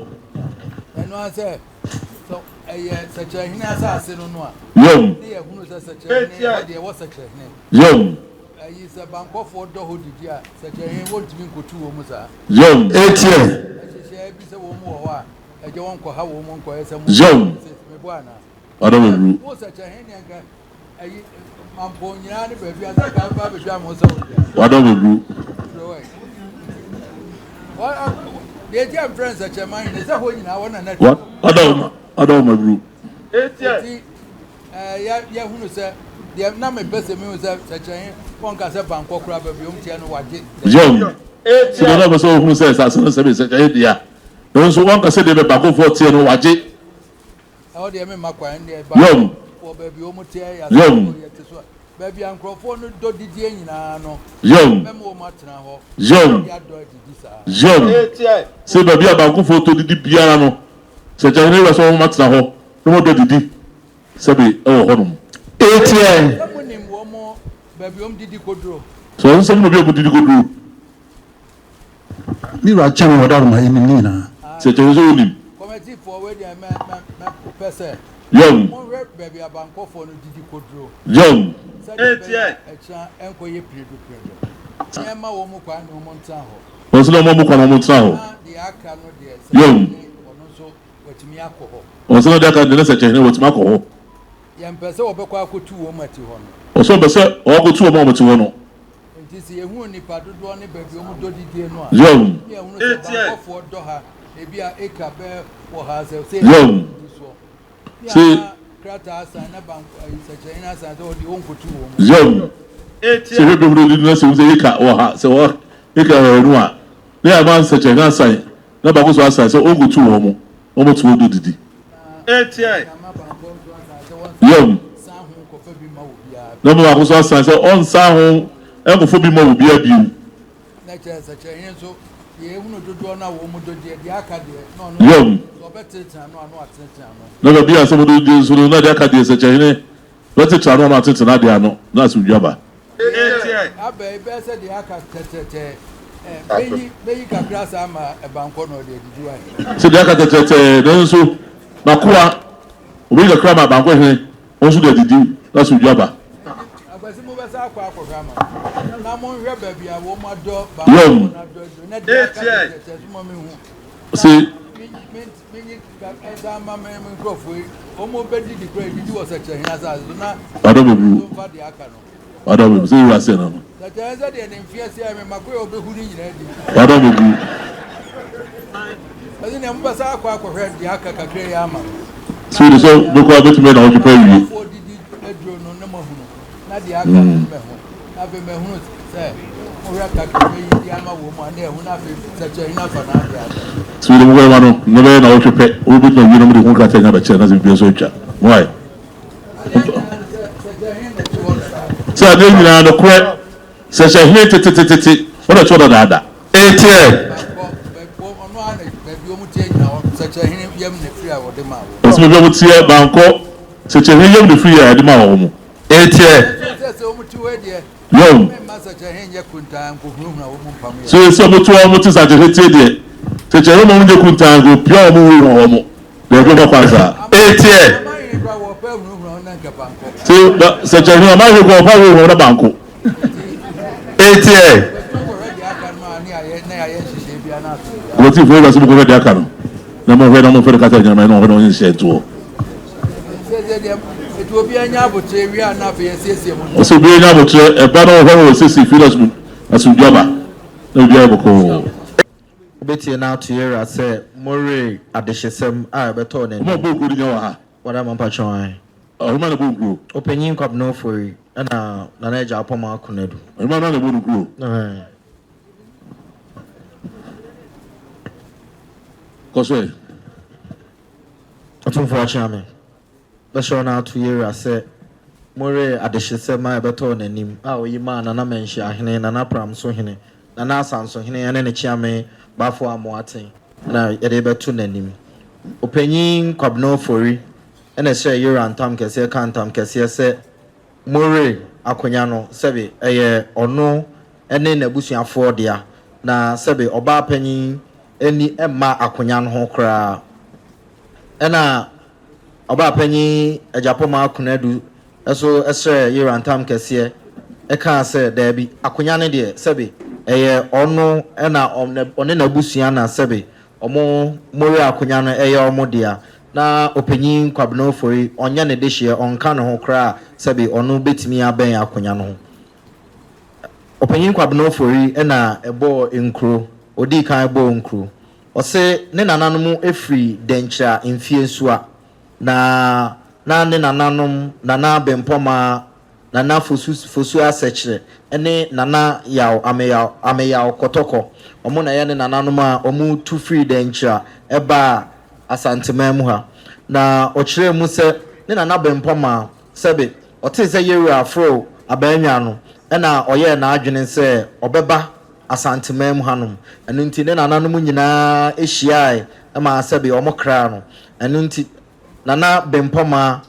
Ɛno ara sɛ sɛ ɛyɛ sɛkyɛhene asase no no a. Yom. Ne yɛhunu sɛ sɛkyɛhene hɔ deɛ ɛwɔ sɛkyɛhene. Yom. Ayi sɛ bankɔfoɔ dɔ hɔ didi a sɛkyɛhene wɔntumi nkotu wɔn mu saa. Yom. Etiɛ. Nhyehyɛɛ bi sɛ wɔn mu wɔ hɔ a ɛgye wɔn kɔha wɔn mu nkɔyɛ sɛ mo. Yom. Mebɔ anaa. Ɔdɔ me wu. Wo sɛkyɛhene deɛ nka ayi mampɔn nyinaa ne baabi a sɛ nka ba abɛdwa mo sɛ wo deɛ. Ɔdɔ me wu. Deɛ ɛgye mfrɛ nsɛkyɛman hene sɛ hɔ nyinaa wɔn na na. Ɔdɔ ɔdɔ me wu. Eti ɛɛ yɛhunu sɛ deɛ na mepɛ sɛ mehu sɛ sɛkyɛn wɔnka sɛ bankɔ koraa baabi wɔn teɛ no wagye. Yom. Sɛ deɛ na ɔpɛ sɛ ɔhunu sɛ asase no sɛbe sɛkyɛn dea nanso wɔnka sɛ deɛ bɛ bakofoɔ teɛ no wagye. Ɛhɔ deɛ memma kwan deɛ ba Yom. wɔ baabi wɔn teɛ yɛ Yom. yɛte so a baabi a nkurɔfoɔ no dɔ didie nyinaa no Yom. mɛma wɔn atena hɔ Yom. de adɔ adidi saa. Yom. Sɛ baabi a bakofoɔ tɔ didi biara no sɛkyɛn no wura sɛ wɔn atena hɔ na wɔdɔ didi sɛbe ɛwɔ hɔnom. Etiɛ. Sɛ monim wɔn baabi wɔn didi kɔduro. Sɛ wɔn nsɛm na obi a wɔn didi kɔduro. Me wura kyɛn wɔ daroma yɛnim ne nyinaa. Sɛ kyɛn sɛ wonim. Kɔmɛtifoɔ wei deɛ mɛ mɛ mɛ pɛ sɛ. Yom. Monhwɛ baabi abankɔfoɔ no didi kɔduro. Yom. Sɛdeɛ ɛbɛyɛ a ɛkyena ɛnkɔyɛ piredu piredu. Yɛmma wɔn mu kwan na wɔn ntena hɔ. Wɔn nso na wɔn mu kwan na wɔn ntena hɔ. Na deɛ aka no deɛ sɛ Yom. ɔno nso watumi akɔ hɔ. Wɔn nso na deɛ aka no deɛ na sɛ kyɛn wɔtumi akɔ hɔ. Yɛmpɛ sɛ wɔbɛkɔ akɔtu wɔn ati hɔ no. Ɔsɛ ɔmpɛ sɛ wɔakɔtu wɔn a wɔte hɔ no. Enti sɛ yɛhunu nnipa dodoɔ ne baabi a wɔdɔ didie no a, Yom. ne yɛhunu sɛ bankɔfoɔ dɔ ha, ebi a eka bɛyɛ wɔ ha sɛ sei Yom. didi soɔ. Ne Se. ama krataa asan na bank ayi sɛkyerɛhene asan sɛ ɔde ɔnkɔtu wɔn mu. Yom. Sɛ hwɛ bɛhunu didi na sɛ hu sɛ eka wɔ ha sɛ wɔ eka wɔ ha no a, ne ama nsɛkyerɛhene asan na baako nso asan sɛ ɔnkɔtu wɔn mu na wɔte hɔ dɔ didi. Yom. Na ɔma baako nso asan sɛ ɔnsan ho nkɔfa bi ma obiara bio. Yom. Na baabi a asɛm no di nso no, na deɛ aka deɛ sɛkyɛhene bɛtete ano na atete n'adeɛ ano na asomdwoe aba. Sɛ deɛ aka tɛtrɛtɛɛ, nanso m'akoa, ɔbɛyi kakra ama abankɔ hene, ɔno nso de adidi. Na asomdwoe aba. Yom. Ɔse. Ɔdɔ bɛbu. Ɔdɔ bɛbu. Sɛ wura sɛ no no. Ɔdɔ bɛbu. So de sɛ bɛkɔ a bɛtumi na ɔtwe pɛ awie. So de mokɔ ɛma no na bɛyɛ na ɔtwe pɛ wobɛtumi awie na mode ho krataa nya bɛkyerɛ na sɛ biribiara so atwa. Why? Sɛ adeɛ nyinaa nokorɛ sɛ hyɛ hene tetetetete wɔde to dadaada. Eteɛ. Ɔsɛ baabi a wɔteɛ bankɔ sɛ kyɛ hene yam na firi a yɛde ma wɔn mo. Eteɛ. Yom. So sɛ wɔte wɔn te sɛ akyɛhɛ tie deɛ sɛ kyɛ hene ma wɔn nyɛ kuntaa nko pia wɔn ho wɔn mo. Daabi ɔba kwan saa. Eteɛ. Se na sɛ kyɛ hwɛ ɔma hwɛ kɔ ɔfa hwɛ hwɛ na banko. Eteɛ. Wɔti fo ewura sɛ mokɔhwɛ deɛ aka no na mohwɛ na mofɛ no kasa nyinama na ɔhwɛ na ɔnyɛ nhyehyɛ ntoɔ. Ɔsɛ obiara nya abotrɛ ɛba na ɔhwɛ na wɔsiesie fie na asomdwe aba na obiara bɔkɔɔ. Wobɛtie na ato yɛn wura sɛ moree adehyesɛm a ɛbɛtɔɔ n'anim. Wɔn a wɔbɔ nkuro no nya wɔ ha. Wada ma mpakyɛw ae. Ɔhema na ɛbɔ nkuro. Ɔpanyin Kwabena Ofori ɛna Nana Agya Apɔma Akonadu. Ɔhema no na ɛbɔ no nkuro. Ae. Kɔ so ɛ. Ɔtumfoɔ Akyeame. Bɛhyɛ na ato Yeria sɛ moree adehyesɛm a ɛbɛtɔɔ n'anim a oyi maa Nana Manhyiahene, Nana Pramsohene, Nana Asansohene ne ne Kyeame Bafo Amoaten na yɛde rebɛto n'anim. Ɔpanyin Kwabena Ofori na ɛhyɛɛ Yeria ntam kɛseɛ kaa ntam kɛseɛ sɛ more akonya no sɛbe ɛyɛ ɔno ne n'abusuafoɔ dea na sɛbe ɔbaa panyin ani mma akonya no ho koraa. Ɛna Ɔbaapanyin Agyapong Konadu nso srɛɛ Yewa ntam kɛseɛ kaa sɛ, Daabi, akonya no deɛ, sɛbe ɛyɛ ɔno na ɔne n'abusua na sɛbe wɔn Mori akonya no yɛ wɔn dea. Na Ɔpanyin Kwabena Ofori, ɔnyɛ ne dehyeɛ, ɔnka ne ho koraa a sɛbe ɔno bɛtumi abɛn akonya no ho. Ɔpanyin Kwabena Ofori na ɛbɔɔ nkuro, ɔdii kan bɔɔ nkuro. Ɔse ne nananom firi Dɛnkyira Mfiensua, na na ne nananom Nana Bempɔmaa, Nana Fosu Fosu Asɛkyerɛ ne Nana Yaw Ameyaw Ameyaw Kɔtɔkɔ. Wɔn na ɛyɛ ne nananom a wɔtu firii Dɛnkyira baa Asanteman mu ha. Na ɔkyerɛɛ mu sɛ ne Nana Bempɔmaa, sɛbe ɔtee sɛ Yewura aforo Abaanwa no, ɛna ɔyɛɛ n'adwene sɛ ɔbɛba Asanteman mu hanom. Ɛno nti ne nananom nyinaa hyiae maa sɛbe wɔkraa no. Ɛno nti Nana Bempɔmaa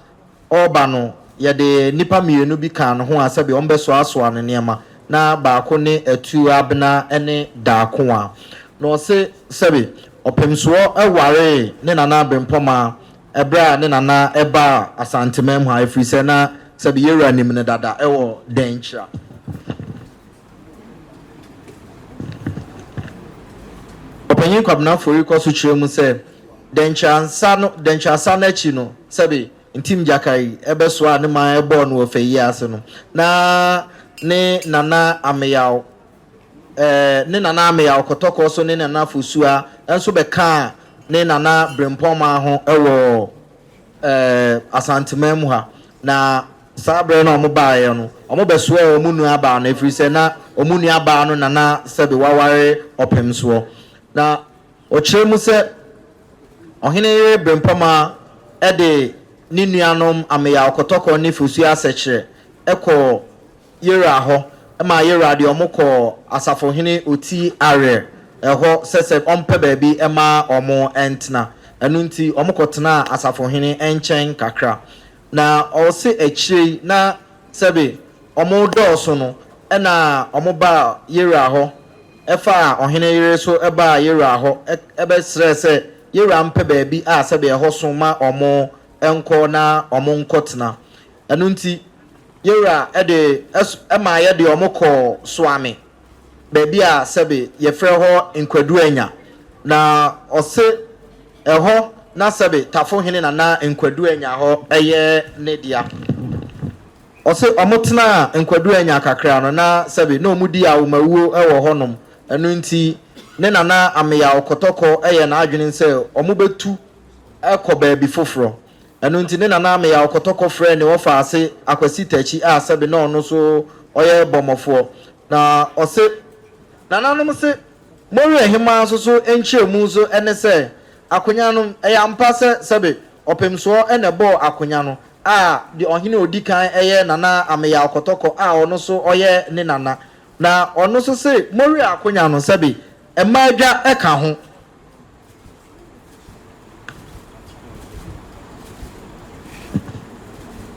ɔreba no, yɛde nnipa mmienu bi kaa ne ho a sɛbe wɔbɛsoasoa ne nneɛma. Na baako ne Atuo Abena ne Darkoa. Na ɔse sɛbe Ɔpemsoɔ waree ne Nana Bempɔmaa ɛberɛ a ne Nana baa Asanteman mu ha ɛfiri sɛ na sɛbe Yɛwura nim no dada wɔ Dankyira. Ɔpanyin Kwabena Ofori kɔ so kyerɛ mu sɛ, Dɛnkyɛansa no, dɛnkyɛasa no akyi no, sɛbe Ntim Gyakari bɛsoaa ne man bɔɔ no wɔ fɛ yi ase no, na ne Nana Ameyaw, eh, ne Nana Ameyaw Kɔtɔkɔ so ne Nana Fosua nso bɛkaa ne Nana Brempɔnmaa ho wɔ eh, Asanteman mu ha. Na saa berɛ no a wɔbaeɛ no, wɔbɛsoɛɛ wɔn nuabaa no, ɛfiri sɛ na wɔn nuabaa no na na sɛbe waware ɔpemsoɔ. Na ɔkyerɛ mu sɛ, ɔhene yere Brempɔmaa de ne nuanom Ameyaw Kɔtɔkɔ ne Fosuo Asɛkyerɛ kɔɔ Yeraa hɔ maa Yeraa de wɔn kɔɔ asafohene Oti Arer hɔ sɛ sɛ ɔmpɛ baabi mma wɔn ntena. Ɛno nti wɔkɔtenaa asafohene nkyɛn kakra. Na ɔse akyire yi na sɛbe wɔredɔɔso no na wɔbaa Yeraa hɔ faa ɔhene yere so baa Yeraa hɔ bɛsrɛɛ sɛ Yeraa mpɛ baabi a sɛbe ɛhɔ so ma wɔn nkɔ na wɔnkɔtena. Ɛno nti. Yɛwura de maa yɛde wɔn kɔɔ Soame, baabi a sɛbe yɛfrɛ hɔ Nkwadu-Anya. Na ɔse ɛhɔ na sɛbe Tafohene Nana Nkwadu-Anya hɔ yɛ ne dea. Ɔse wɔtenaa Nkwadu-Anya kakra no na sɛbe na wɔdi awomawuo wɔ hɔnom. Ɛno nti ne Nana Ameyaw Kɔtɔkɔ yɛɛ n'adwene sɛ wɔbɛtu kɔ baabi foforɔ. Ɛno nti ne nana Ameyaw Kɔtɔkɔ frɛɛ ne wɔfa ase Akwasi Takyi a sɛbe na ɔno nso ɔyɛ bɔmmɔfoɔ. Na ɔse, Nananom se, Mori Ahemaa nso so nkyerɛmu nso ne sɛ, akonya no, ɛyɛ ampa sɛ sɛbe ɔpemsoɔ na ɛbɔɔ akonya no a deɛ ɔhene a ɔdi kan yɛ Nana Ameyaw Kɔtɔkɔ a ɔno nso ɔyɛ ne nana. Na ɔno nso se Mori akonya no sɛbe mmaa dwa ka ho.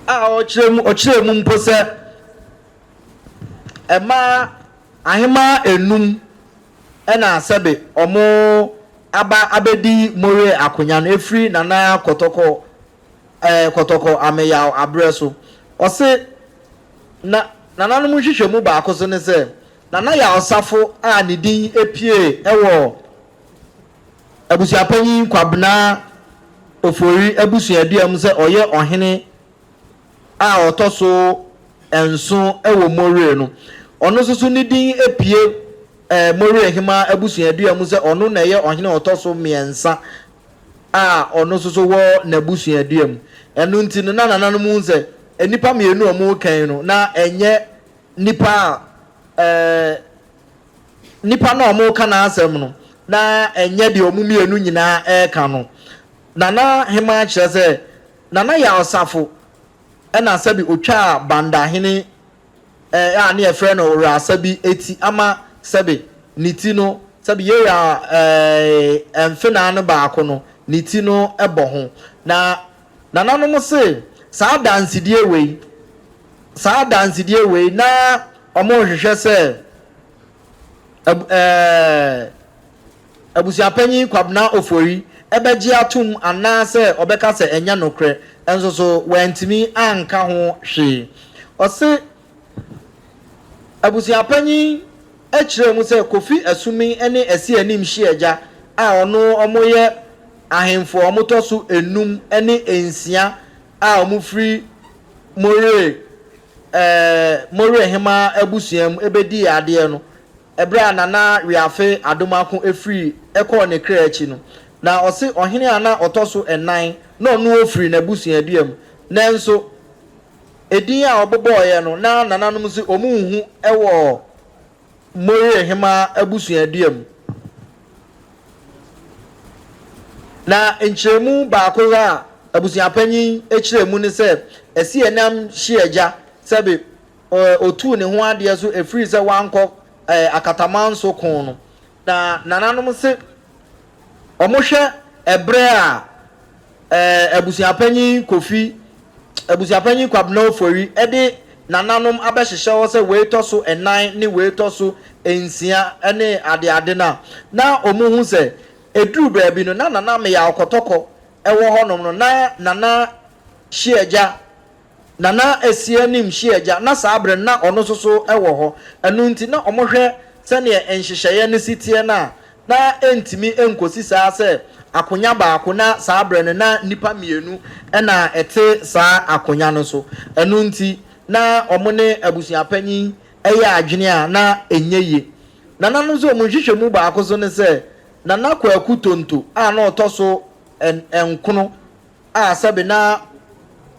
A ɔkyerɛ mu ɔkyerɛɛ mu mpo sɛ mmaa ahemmaa enum na sɛbe wɔn aba abɛdi More akonya no ɛfiri Nana Kɔtɔkɔ ɛɛ Kɔtɔkɔ Ameyaw aberɛ so. Ɔse na nananom nhwehwɛmu baako so ne sɛ Nana Yaw Safo a ne din pue wɔ Abusuapanyin Kwabena Ofori abusuadua mu sɛ ɔyɛ ɔhene a ɔtɔ so nson wɔ Moree no. Ɔno nso so ne din pue Moree Hemaa abusuadua mu sɛ ɔno na ɛyɛ ɔhene a ɔtɔ so mmiɛnsa a ɔno nso so wɔ n'abusuadua mu. Ɛno nti no na nananom hu sɛ nnipa mmienu a wɔreka yi no na ɛnyɛ nnipa a Nipa no a wɔreka n'asɛm no, na ɛnyɛ deɛ wɔn mmienu nyinaa reka no. Nana Hemaa kyerɛ sɛ, Nana Yaw Safo na sɛbi ɔtwaa Bandahene a ne yɛfrɛ no Ɔwerɛasa bi ti ama sɛbi ne ti no, sɛbi Yewura mfenaa no baako no, ne ti no bɔ ho. Na nananom se saa adansedie wei, saa adansedie wei na wɔrehwehwɛ sɛ ab ɛɛ Abusuapanyin Kwabena Ofori bɛgye atom anaasɛ ɔbɛka sɛ ɛnyɛ nokorɛ nso so wantumi anka ho hwee. Ɔse Abusuapanyin kyerɛɛ mu sɛ Kofi Asumi ne Asianim Hyiagya a ɔno wɔyɛ ahemfo a wɔtɔ so nnum ne nsia a wɔfiri Moree Moree Hemaa abusua mu bɛdii adeɛ no, ɛberɛ a Nana Wiafe Adomako firii kɔɔ ne kra akyi no, na ɔse ɔhene a na ɔtɔ so nnan na ɔno ɔfiri n'abusuadua mu, nanso edin a ɔbobɔeɛ no na nananom se wɔnhu wɔ Moree Hemaa abusuadua mu. Na nkyerɛmu baako a abusuapanyin kyerɛɛ mu ne sɛ, Asianam Hyiagya sɛbe otuu ne ho adeɛ so ɛfiri sɛ wankɔ Akatamanso ko no. Na nananom se wɔhwɛ ɛberɛ a Abusuapanyin Kofi, Abusuapanyin Kwabena Ofori de nananom abɛhyehyɛ hɔ sɛ wei tɔ so nnan ne wei tɔ so nsia ne adeade no a, na wɔhu sɛ ɛduru baabi no na Nana Meyaw Kɔtɔkɔ wɔ hɔnom no, na Nana Hyiagya Nana Asianim Hyiagya, na saa berɛ no na ɔno nso so wɔ hɔ. Ɛno nti na wɔhwɛ sɛdeɛ nhyehyɛeɛ no si teɛ no a, na ɛntumi nkɔsi saa sɛ akonya baako na saa berɛ no na nnipa mmienu na ɛte saa akonya no so. Ɛno nti na wɔne abusuapanyin yɛ adwene a na ɛnyɛ yie. Nananom nso wɔn nhwehwɛmu baako so ne sɛ, Nana Kwaku Tonto a na ɔtɔ so nkono a sɛbe na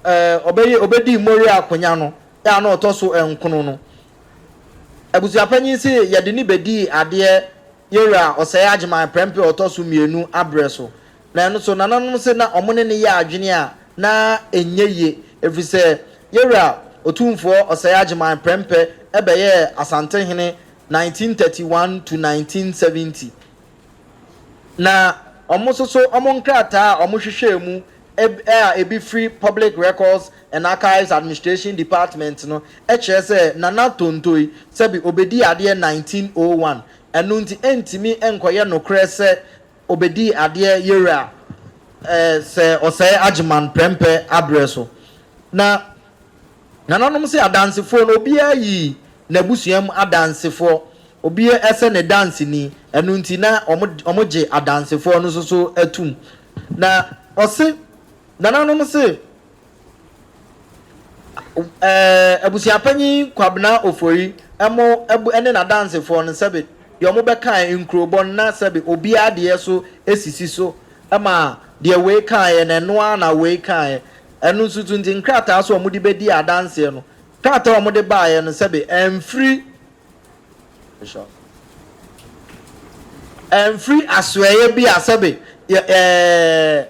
ɔbɛyɛ ɔbɛdii Moria akonya no a na ɔtɔ so nkono no. Abusuapanyin se yɛde no bɛdii adeɛ Yewura Ɔsɛe Agyeman Prɛmpɛ a ɔtɔ so mmienu aberɛ so. Na ɛno so nananom se na wɔn ne no yɛ adwene a na ɛnyɛ yie ɛfiri sɛ Yewura Otumfoɔ Ɔsɛe Agyeman Prɛmpɛ bɛyɛɛ Asantehene 1931 to 1970. Na wɔn nso so wɔn nkrataa a wɔhwehwɛɛ mu a ebi firi Public Records and Archives Administration Department no kyerɛ sɛ Nana Tontoy sɛbe ɔbɛdii adeɛ 1901, ɛno nti ɛntumi nkɔyɛ nokorɛ sɛ ɔbɛdii adeɛ Yewura sɛ Ɔsɛe Agyeman Prɛmpɛ aberɛ so. Na. Nananom se adansefoɔ no, obiara yii n'abusua mu adansefoɔ, obiara sɛ ne danseni, ɛno nti na wɔgye adansefoɔ no nso so tom. Na ɔse, nananom se, ɛɛ abusuapanyin Kwabena Ofori mo ne n'adansefoɔ no sɛbe deɛ wɔbɛkaeɛ nkurobɔ no na sɛbe obiara deɛ so sisi so ma deɛ wei kaeɛ no ɛno ara na wei kaeɛ. Ɛno nso so nti nkrataa so a wɔde bɛdii adanseɛ no, krataa a wɔde baeɛ no sɛbe ɛmfiri ɛmfiri asoɛeɛ bi a sɛbe ɛɛ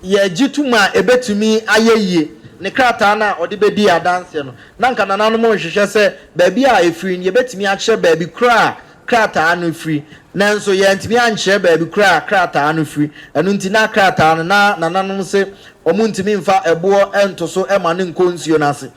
yɛgye tom a ɛbɛtumi ayɛ yie, ne krataa no a ɔde bɛdii adanseɛ no, na anka nananom rehwehwɛ sɛ baabi a ɛfiri no, yɛbɛtumi akyerɛ baabi korɔ a krataa no firi. Nanso yɛantumi ankyerɛ baabi korɔ a krataa no firi. Ɛno nti na krataa no, na nananom se wɔntumi mfa ɛboɔ nto so ma no nkɔ nsuo no ase.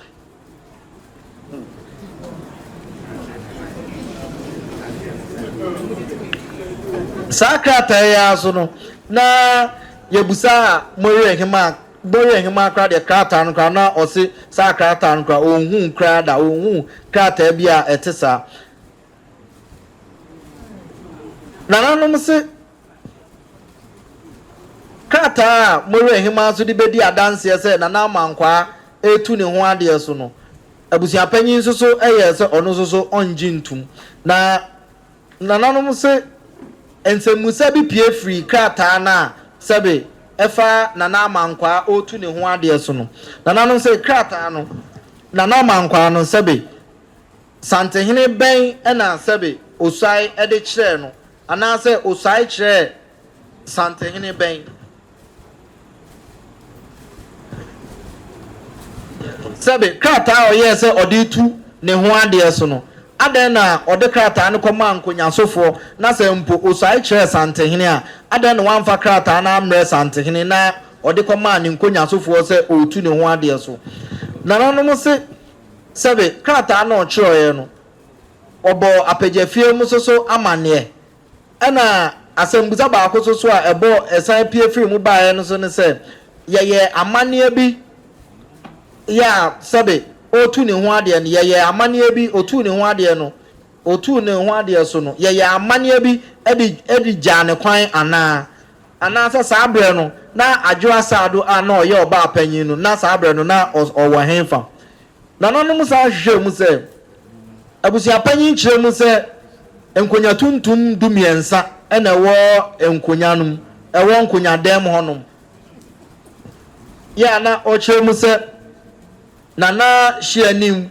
Saa krataa yi ara so no, na yɛbusaa Moriah Hemaa, Moriah Hemaa koraa deɛ krataa no koraa na ɔse saa krataa no koraa ɔnhuu koraa da, ɔnhuu krataa bi a ɛte saa. Nananom se Krataa a Moriah Hemaa nso de bedi adanseɛ sɛ Nana Amankwaa retu ne ho adeɛ so no, abusuapanyin nso so yɛɛ sɛ ɔno nso so ɔngye ntom. Na nananom se nsɛmmusa bi pue firii krataa no a sɛbe ɛfa Nana Amankwaa ɔretu ne ho adeɛ so no. Nananom se krataa no, Nana Amankwaa no sɛbe Santehene bɛn na sɛbe Osuae de kyerɛɛ no anaasɛ Osuae kyerɛɛ Santehene bɛn? Sɛbe, krataa a ɔyɛɛ sɛ ɔde retu ne ho adeɛ so no, adɛn na ɔde krataa no kɔmaa nkonyasofoɔ, na sɛ mpo osuae kyerɛɛ Santehene a, adɛn na wamfa krataa no ammrɛ Santehene na ɔde kɔmaa ne nkonyasofoɔ sɛ ɔretu ne ho adeɛ so? Nananom se, sɛbe, krataa no a ɔtwerɛeɛ no, ɔbɔɔ apagyafie mu nso so amanneɛ. Ɛna asɛmbusa baako nso so a ɛbɔ ɛsan pue firii mu baeɛ no nso ne sɛ, yɛyɛɛ amanneɛ bi yɛ a sɛbe ɔretu ne ho adeɛ no, yɛyɛɛ amanneɛ bi, ɔtuu ne ho adeɛ no, ɔtuu ne ho adeɛ so no, yɛyɛɛ amanneɛ bi de de gyaa ne kwan anaa? Anaasɛ saa berɛ no, na Adwo Asaado a na ɔyɛ ɔbaa panyin no, na saa berɛ no na ɔwɔ hefa? Nananom san hwehwɛɛ mu sɛ, Abusuapanyin kyerɛ mu sɛ nkonya tuntum dumiɛnsa na ɛwɔ nkonya no mu, ɛwɔ nkonyadan mu hɔnom. Yɛ a na ɔkyerɛ mu sɛ Nana Hyeanim,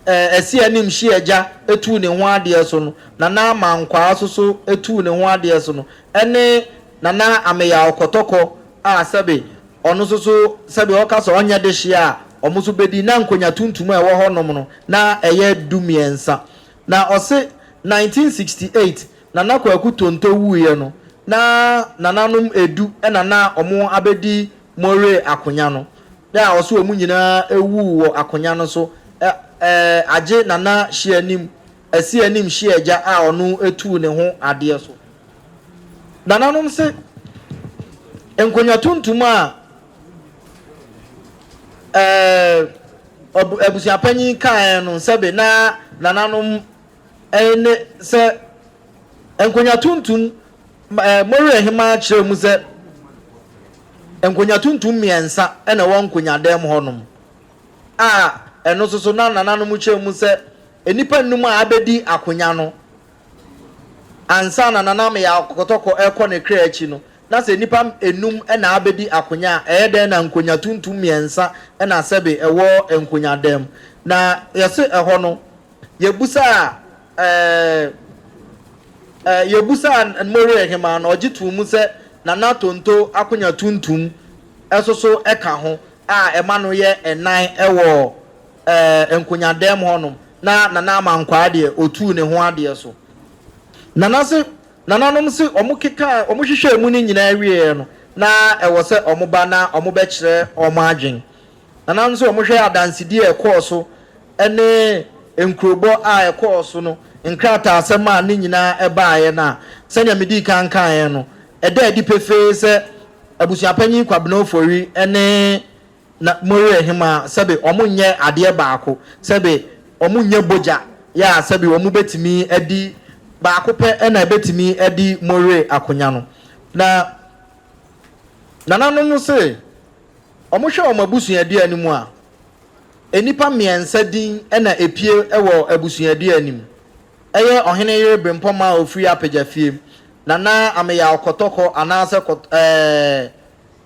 ɛɛ Asianim Hyeagya tuu ne ho adeɛ so no, Nana Amankwaa nso so tuu ne ho adeɛ so no, ɛne Nana Ameyaw Kɔtɔkɔ a sɛbe Ɔno nso so, sɛdeɛ ɔka sɛ ɔnyɛ dehyeɛ a, wɔn nso bɛdi. Na nkonya tuntum a ɛwɔ hɔnom no, na ɛyɛ dumiɛnsa. Na ɔse 1968, Nana Kwaku Tonto wuiɛ no, na nananom edu na na wɔn abɛdi Moree akonya no. Na ɔse wɔn nyinaa wuu wɔ akonya no so, ɛ, ɛ, agye Nana Hyeanim, Asianim Hyeagya a ɔno tuu ne ho adeɛ so. Nananom se nkonya tuntum a ɛɛ abusuapanyin kaeɛ no sɛbe na nananom ne sɛ nkonya tuntum ɛɛ Mori Ahemaa kyerɛ mu sɛ nkonya tuntum mmiɛnsa na ɛwɔ nkonyadan mu hɔnom a ɛno nso so na nananom kyerɛ mu sɛ nnipa nnum a abɛdi akonya no Ansa na Nana Ameyaw Kɔtɔkɔ rekɔ ne kra akyi no, na sɛ nnipa nnum na abɛdi akonya a, ɛyɛ dɛn na nkonya tuntum mmiɛnsa na sɛbe ɛwɔ nkonyadan mu? Na yɛse ɛhɔ no, yɛbusaa ɛɛ yɛbusaa Moriah Hemaa no, ɔgye too mu sɛ Nana Tonto akonya tuntum nso so ka ho a ɛma no yɛ nnan wɔ ɛɛ nkonyadan mu hɔnom. Na Nana Amankwaa deɛ ɔtuu ne ho adeɛ so. Nana se, nananom se wɔn kekaa, wɔn hwehwɛɛ mu no nyinaa wieɛ no, na ɛwɔ sɛ wɔn ba na wɔn bɛkyerɛ wɔn adwen. Nananom se wɔn hwɛɛ adansedie a ɛkɔɔ so ne nkurobɔ a ɛkɔɔ so no, nkrataasɛm a ne nyinaa ɛbaeɛ no a, sɛdeɛ medii kan kaeɛ no, ɛda adi pefee sɛ Abusuapanyin Kwabena Ofori ne. na Moria hemaa sɛbe wɔn nyɛ adeɛ baako, sɛbe wɔn nyɛ bogya yɛ a sɛbe wɔn bɛtumi adi baako pɛ na ɛbɛtumi adi Moria akonya no. Na nananom se wɔn hwɛ wɔn abusuadua no mu a, nnipa mmiɛnsa din na ɛpue wɔ abusuadua no mu. Ɛyɛ ɔhene yere Brempɔma a ɔfiri Apagya fie, Nana Ameyaw Kɔtɔkɔ anaasɛ Kɔt ɛɛ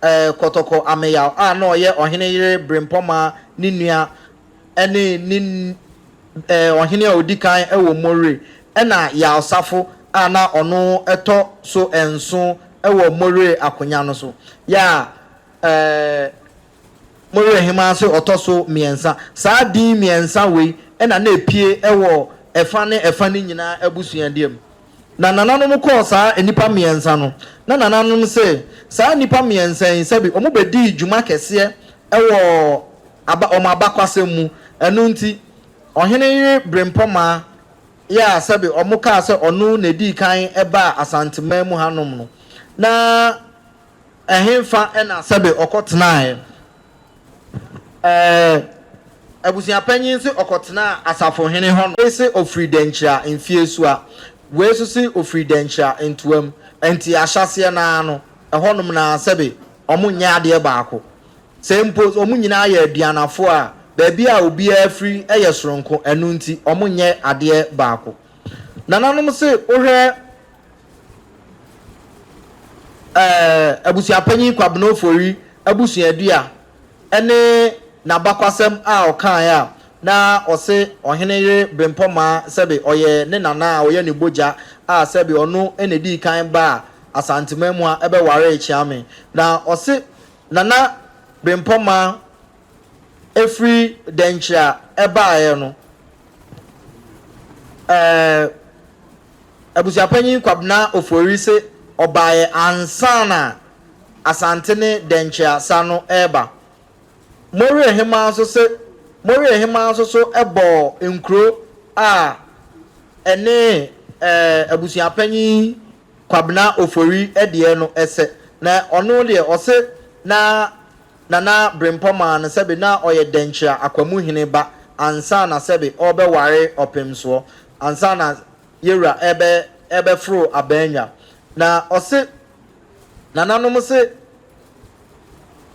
ɛɛ Kɔtɔkɔ Ameyaw a na ɔyɛ ɔhene yere Brempɔma ne nua ne ne ɛɛ ɔhene a ɔdi kan wɔ More, ɛna Yaw Safo a na ɔno tɔ so nson wɔ More akonya no so. Yɛ a ɛɛ. Mo werɛ hemaa se ɔtɔ so mmiɛnsa. Saa din mmiɛnsa wei na na epue wɔ ɛfa ne ɛfa no nyinaa abusuadeɛ mu. Na nananom kɔɔ saa nnipa mmiɛnsa no, na nananom se, saa nnipa mmiɛnsa yi, sɛbe wɔn bɛdii dwuma kɛseɛ wɔ aba wɔn abakwasɛm mu. Ɛno nti, ɔhene yere Brempɔmaa yɛ a sɛbe wɔn kaa sɛ ɔno na edii kan baa Asanteman mu hanom no, na. Ɛhefa na sɛbe ɔkɔtenaeɛ? Ɛɛ, abusuapanyin se ɔkɔtenaa asafohene hɔ no. Wei se ɔfiri Dankyira Mfiesua, wei nso se ɔfiri Dankyira Ntoam. Enti ahyɛaseɛ no ara no, ɛhɔnom no ara sɛbe wɔnyɛ adeɛ baako. Sɛ mpo wɔn nyinaa yɛ aduanafoɔ a, baabi a obiara firi yɛ soronko, ɛno nti wɔnyɛ adeɛ baako. Nananom se wohwɛ. Ɛɛ, Abusuapanyin Kwabena Ofori abusuadua ne n'abakwasɛm a ɔkaeɛ a na ɔse ɔhene yere Brempɔmaa sɛbe ɔyɛ ne nana a ɔyɛ ne bogya a sɛbe ɔno na ɛdii kan baa Asanteman mu ha bɛwaree Kyeame. Na ɔse Nana Brempɔmaa firi Dɛnkyira baeɛ no, ɛɛ, Abusuapanyin Kwabena Ofori se ɔbaeɛ ansa na Asante ne Dɛnkyɛa sa no reba. Mowere Hemaa nso se Mowere Hemaa nso so bɔɔ nkuro a ɛne Abusuapanyin Kwabena Ofori deɛ no sɛ. Na ɔno deɛ ɔse na Nana Brempɔmaa no sɛbe na ɔyɛ Dɛnkyɛa Akwamuhene ba ansa na sɛbe ɔrebɛware Ɔpemsoɔ ansa na yɛwura ɛbɛ ɛbɛforo abannwa. Na ɔse nananom se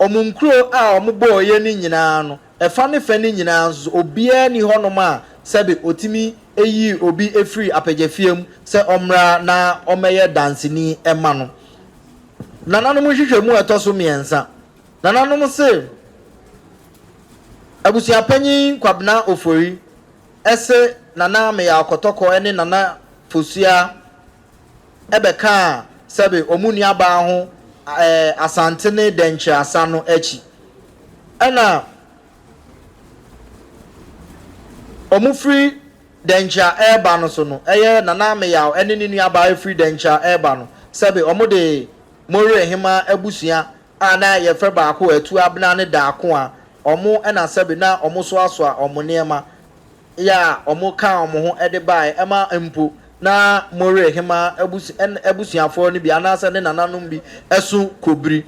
wɔn nkuro a wɔn bɔɔeɛ no nyinaa no, ɛfa ne fɛ no nyinaa nso so, obiara nni hɔnom a sɛbe ɔtumi yii obi firii apagyafie mu sɛ ɔmmra na ɔmmɛyɛ danseni mma no. Nananom nhwehwɛmu a ɛtɔ so mmiɛnsa, Nananom se Abusuapanyin Kwabena Ofori se Nana Ameyaw Kɔtɔkɔ ne Nana Fosua bɛkaa sɛbe wɔn nuabaa ho Asante ne Dɛnkyerɛ-Asa no akyi. Ɛna wɔfiri Dɛnkyerɛ reba no so no, ɛyɛ Nana Ameyaw ne ne nuabaa firi Dɛnkyerɛ reba no, sɛbe wɔde Mowere Hemaa abusua a na yɛfrɛ baako Atu Abena ne Daako a wɔn na sɛbe na wɔsoasoa wɔn nneɛma yɛ a wɔkaa wɔn ho de baeɛ ɛma mpo na Mowere Hemaa abusuafoɔ no bi anaasɛ ne nananom bi so kɔbiri.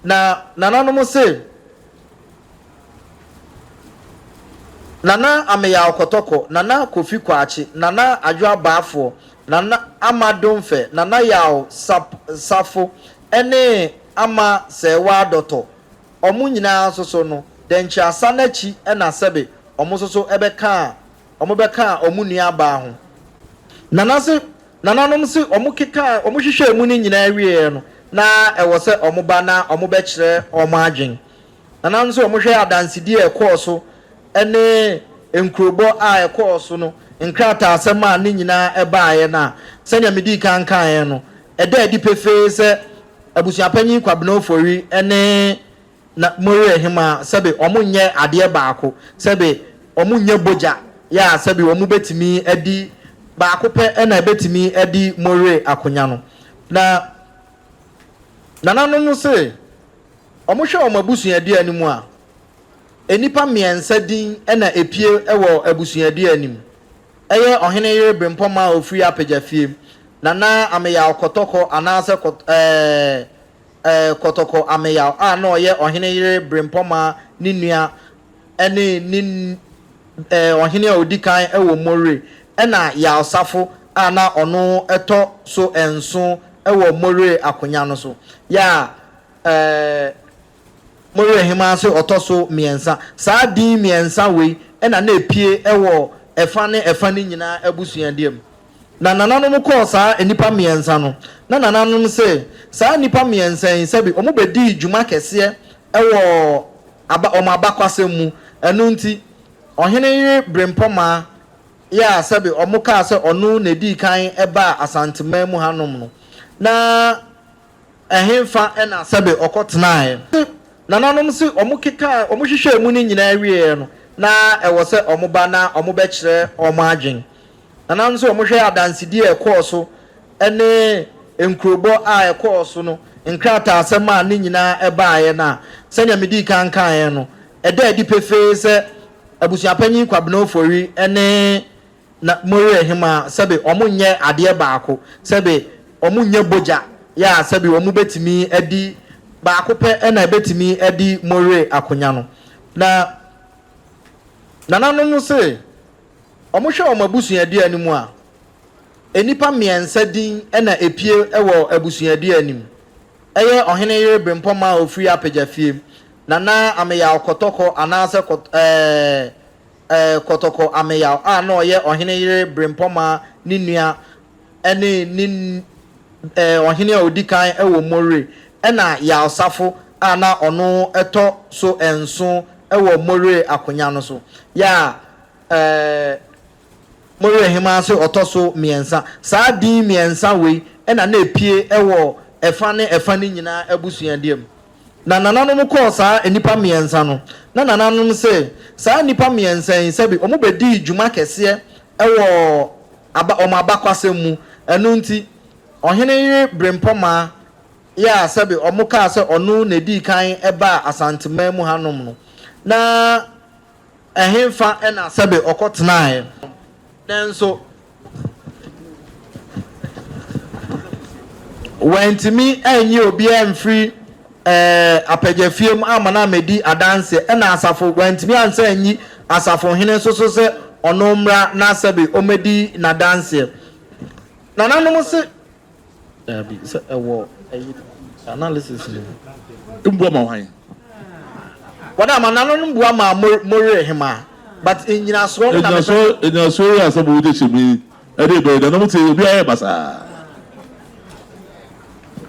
Na nananom se, Nana Ameyaw Kɔtɔkɔ, Nana Kofi Kwakye, Nana Adwoa Baafoɔ, Nana Ama Domfɛ, Nana Yaw Safo ne Ama Sɛɛwaa Dɔtɔ, wɔn nyinaa nso so no, Dɛnkyɛasa no akyi na sɛbe wɔn nso so bɛkaa wɔn bɛkaa wɔn nuabaa ho. Nana se, nananom se wɔkekaa, wɔhwehwɛɛ mu no nyinaa wieeɛ no, na ɛwɔ sɛ wɔba na wɔbɛkyerɛ wɔn adwene. Nananom se wɔhwɛ adansedie a ɛkɔɔ so ne nkurobɔ a ɛkɔɔ so no nkrataasɛm a ne nyinaa ɛbaeɛ no a, sɛdeɛ medii kan kaeɛ no, ɛda adi pefee sɛ Abusuapanyin Kwabena Ofori ne Na Mowere Hemaa, sɛbe wɔn nyɛ adeɛ baako, sɛbe wɔn nyɛ bogya yɛ a sɛbe wɔn bɛtumi adi baako pɛ na ɛbɛtumi adi Mowere akonya no. Na nananom se wɔhwɛ wɔn abusuadua no mu a, nnipa mmiɛnsa din na ɛpue wɔ abusuadua no mu. Ɛyɛ ɔhene yere Brempɔmaa a ɔfiri Apagya fie, Nana Ameyaw Kɔtɔkɔ anaasɛ Kɔt ɛɛ. Kɔtɔkɔ Ameyaw a na ɔyɛ ɔhene yere Brempɔmaa ne nua ne ne ɔhene a ɔdi kan wɔ Moree ɛna Yaw Safo a na ɔno tɔ so nson wɔ Moree akonya no so. Yɛ a Moree hemaa se ɔtɔ so mmiɛnsa. Saa din mmiɛnsa wei na na ɛpue wɔ ɛfa ne ɛfa no nyinaa abusuadeɛ mu. Na nananom kɔɔ saa nnipa mmiɛnsa no, na nananom se, saa nnipa mmiɛnsa yi, sɛbe wɔbɛdii dwuma kɛseɛ wɔ aba, wɔn abakwasɛm mu. Ɛno nti, ɔhene yere Brempɔmaa yɛ a sɛbe wɔkaa sɛ ɔno na ɛdii kan baa Asanteman mu hanom no, na ɛhefa na sɛbe ɔkɔtenaeɛ? Nananom se wɔkekaa, wɔhwehwɛɛ mu no nyinaa wieeɛ no, na ɛwɔ sɛ wɔba na wɔbɛkyerɛ wɔn adwene. Na nanso wɔhwɛ adansedie a ɛkɔɔ so ne nkurobɔ a ɛkɔɔ so no nkrataasɛm a ne nyinaa baeɛ no a, sɛdeɛ medii kan kaeɛ no, ɛda adi pefee sɛ Abusuapanyin Kwabena Ofori ne na Mori Ahemaa sɛbe wɔnyɛ adeɛ baako, sɛbe wɔnyɛ bogya yɛ a sɛbe wɔbɛtumi adi baako pɛ na ɛbɛtumi adi Mori akonya no. Na nananom se Wɔhwɛ wɔn abusuadua no mu a, nnipa mmiɛnsa din na epue wɔ abusuadua no mu. Ɛyɛ ɔhene yere Brempɔma a ɔfiri Apagya fie, Nana Ameyaw Kɔtɔkɔ anaasɛ Kɔt ɛɛ Kɔtɔkɔ Ameyaw a na ɔyɛ ɔhene yere Brempɔma ne nua ne ne ɛɛ ɔhene a ɔdi kan wɔ Moree, ɛna Yaw Safo a na ɔno tɔ so nson wɔ Moree akonya no so. Yɛ a Ɛɛ, Moree hemaa se ɔtɔ so mmiɛnsa. Saa din mmiɛnsa wei na na epue wɔ ɛfa ne ɛfa no nyinaa abusuadeɛ mu. Na nananom kɔɔ saa nnipa mmiɛnsa no, na nananom se, saa nnipa mmiɛnsa yi, sɛbe wɔbɛdii dwuma kɛseɛ wɔ aba, wɔn abakwasɛm mu. Ɛno nti, ɔhene yere Brempɔmaa yɛ a sɛbe wɔkaa sɛ ɔno na ɛdii kan baa Asanteman mu hanom no, na. Ɛhefa na sɛbe ɔkɔtenaeɛ? Nanso wantumi anyi obiara amfiri apagyafie mu amma no ammɛdi adanseɛ, ɛna asafo, wantumi ansan anyi asafohene nso so sɛ ɔno mmra na sɛbe ɔmmɛdi n'adanseɛ. Nananom se. Daabi, sɛ ɛwɔ ɛyi analysis no mu. Mbua ma hwan? Wɔn a ma nananom bua maa mo mo werɛ hemaa but nnyinasoɔ no na mepɛ sɛ. Nnyinasoɔ nnyinasoɔ yi asɛm a wogye mu yi ɛde bɛyɛ dɛ na mo te obiara yɛ basaa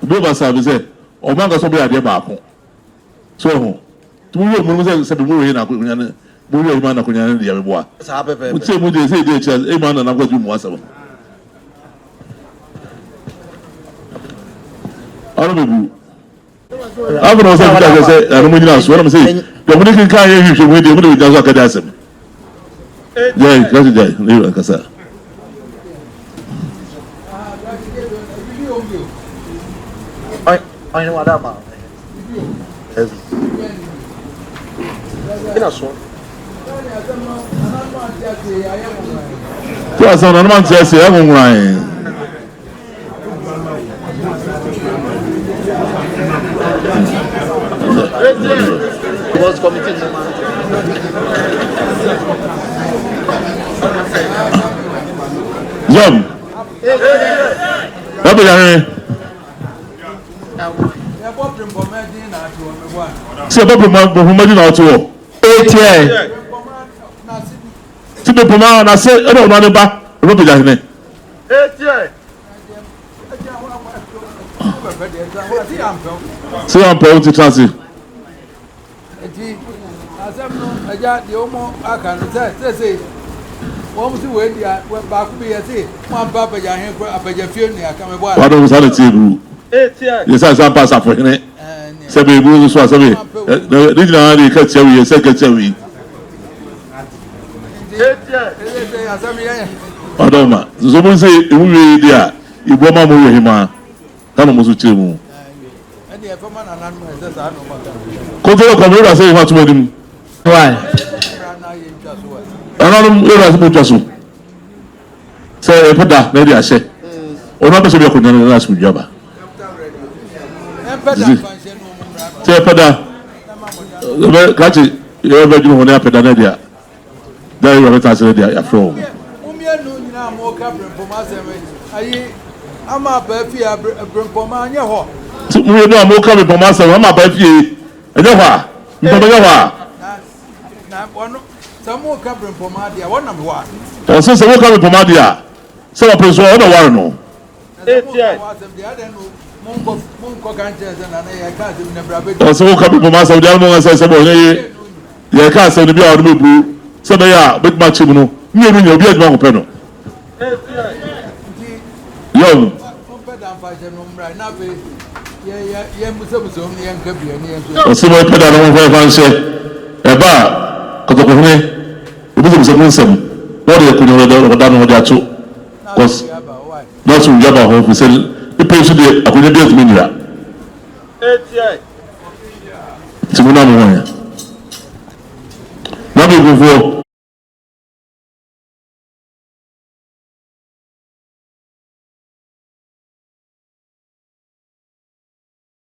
obi yɛ basaa bi sɛ ɔmo ankasa ɔmo yɛ adeɛ baako so ɛho. Nti mo wura mu no sɛ sɛbi mo wura yi na akonya ne mo wura yi ma na akonya ne deɛ meboa. Saa pɛpɛɛpɛ. Mo tie mu deɛ sɛ edi akyire a ema na nam kɔgye mu asɛm no. Ɔno bɛ bu. Afei na ɔsɛ ɛfita sɛ sɛ ɛno mo nyina so ɛna mo sɛ deɛ mo de kenkan yɛ hwehwɛ mu deɛ mo de gyina so akɛde asɛm. Gyae kasi gyae ne yɛ kasa. Ɔhene wada ma. Tí a sọ nanom ante ase ɛ nwonworan. Yam. Ɛbɛ yare. Sɛ ɛbɔ brempɔma din na ɔte hɔ. Etiɛ. Ti brempɔma n'ase ɛna ɔno ne ba ɛbɛ pagya hene. Sɛ yampɛ wo tete ase. Enti asɛm no, agya, deɛ wɔn aka no sɛ sɛsei wɔn si wei deɛ baako bi yɛ se mo ampa apagya he kora apagya fie nua ka mebɔ ana. Wadom saa na tie buru. Yɛ sɛ asampa asafo hene sɛ bɛ buru nso so asɛ bɛ ne nyinaa de ka tia wei sɛ ka tia wei. Wadom ma nso mo sɛ emu wie deɛ a ibu ama mo yɛ hemaa. Ka na ɔmo nso kyerɛ mu. Koto yɛ kɔm yɛwura sɛ yɛfa atom anim. Nananom yɛwura sɛ motwa so sɛ yɛpɛ da na yɛde ahyɛ. Ɔno apɛ sɛ ɔde akonnwa no na asomdwe aba. Sɛ yɛpɛ da, yɛbɛ krakye yɛbɛdwene ho ne apɛ da no deɛ da yɛ wura bɛta ase no deɛ yɛafrɛ wɔn. Mo mmienu nyinaa mo ka berempɔma asɛm ayi ama abaa fie a berempɔma anyɛ hɔ. Mo mmienu a mo ka berempɔma asɛm ama abaa fie ɛnyɛ hɔ a mpɔma nyɛ hɔ a. Na wɔn sɛ mo ka berempɔma adeɛ a wɔnam hɔ a. Ɔsɛ sɛ mo ka berempɔma adeɛ a sɛ wɔpere so a ɔna ware no. Ɔsɛ woka bepɔ mu asɛm deɛ ano sɛ sɛ ɔnyɛ ye yɛka asɛm no bi a ɔno bɛbu sɛ bɛyɛ a bɛtumi akyɛ mu no mmienu nyɛ obi adwuma akɔpɛ no yɛ ɔsɛ mɔpɛ da no ho fa nhyɛ ɛba a kɔtɔkɔhene obisabisa mu nsɛm na ɔde akonnwa ɔda no ɔde ato Cos na asomdwoe aba hɔ efisɛ ne pɛ nso deɛ akonnwa biara ntumi nyera. Nti mo na mo hwan? Na me nkurɔfoɔ.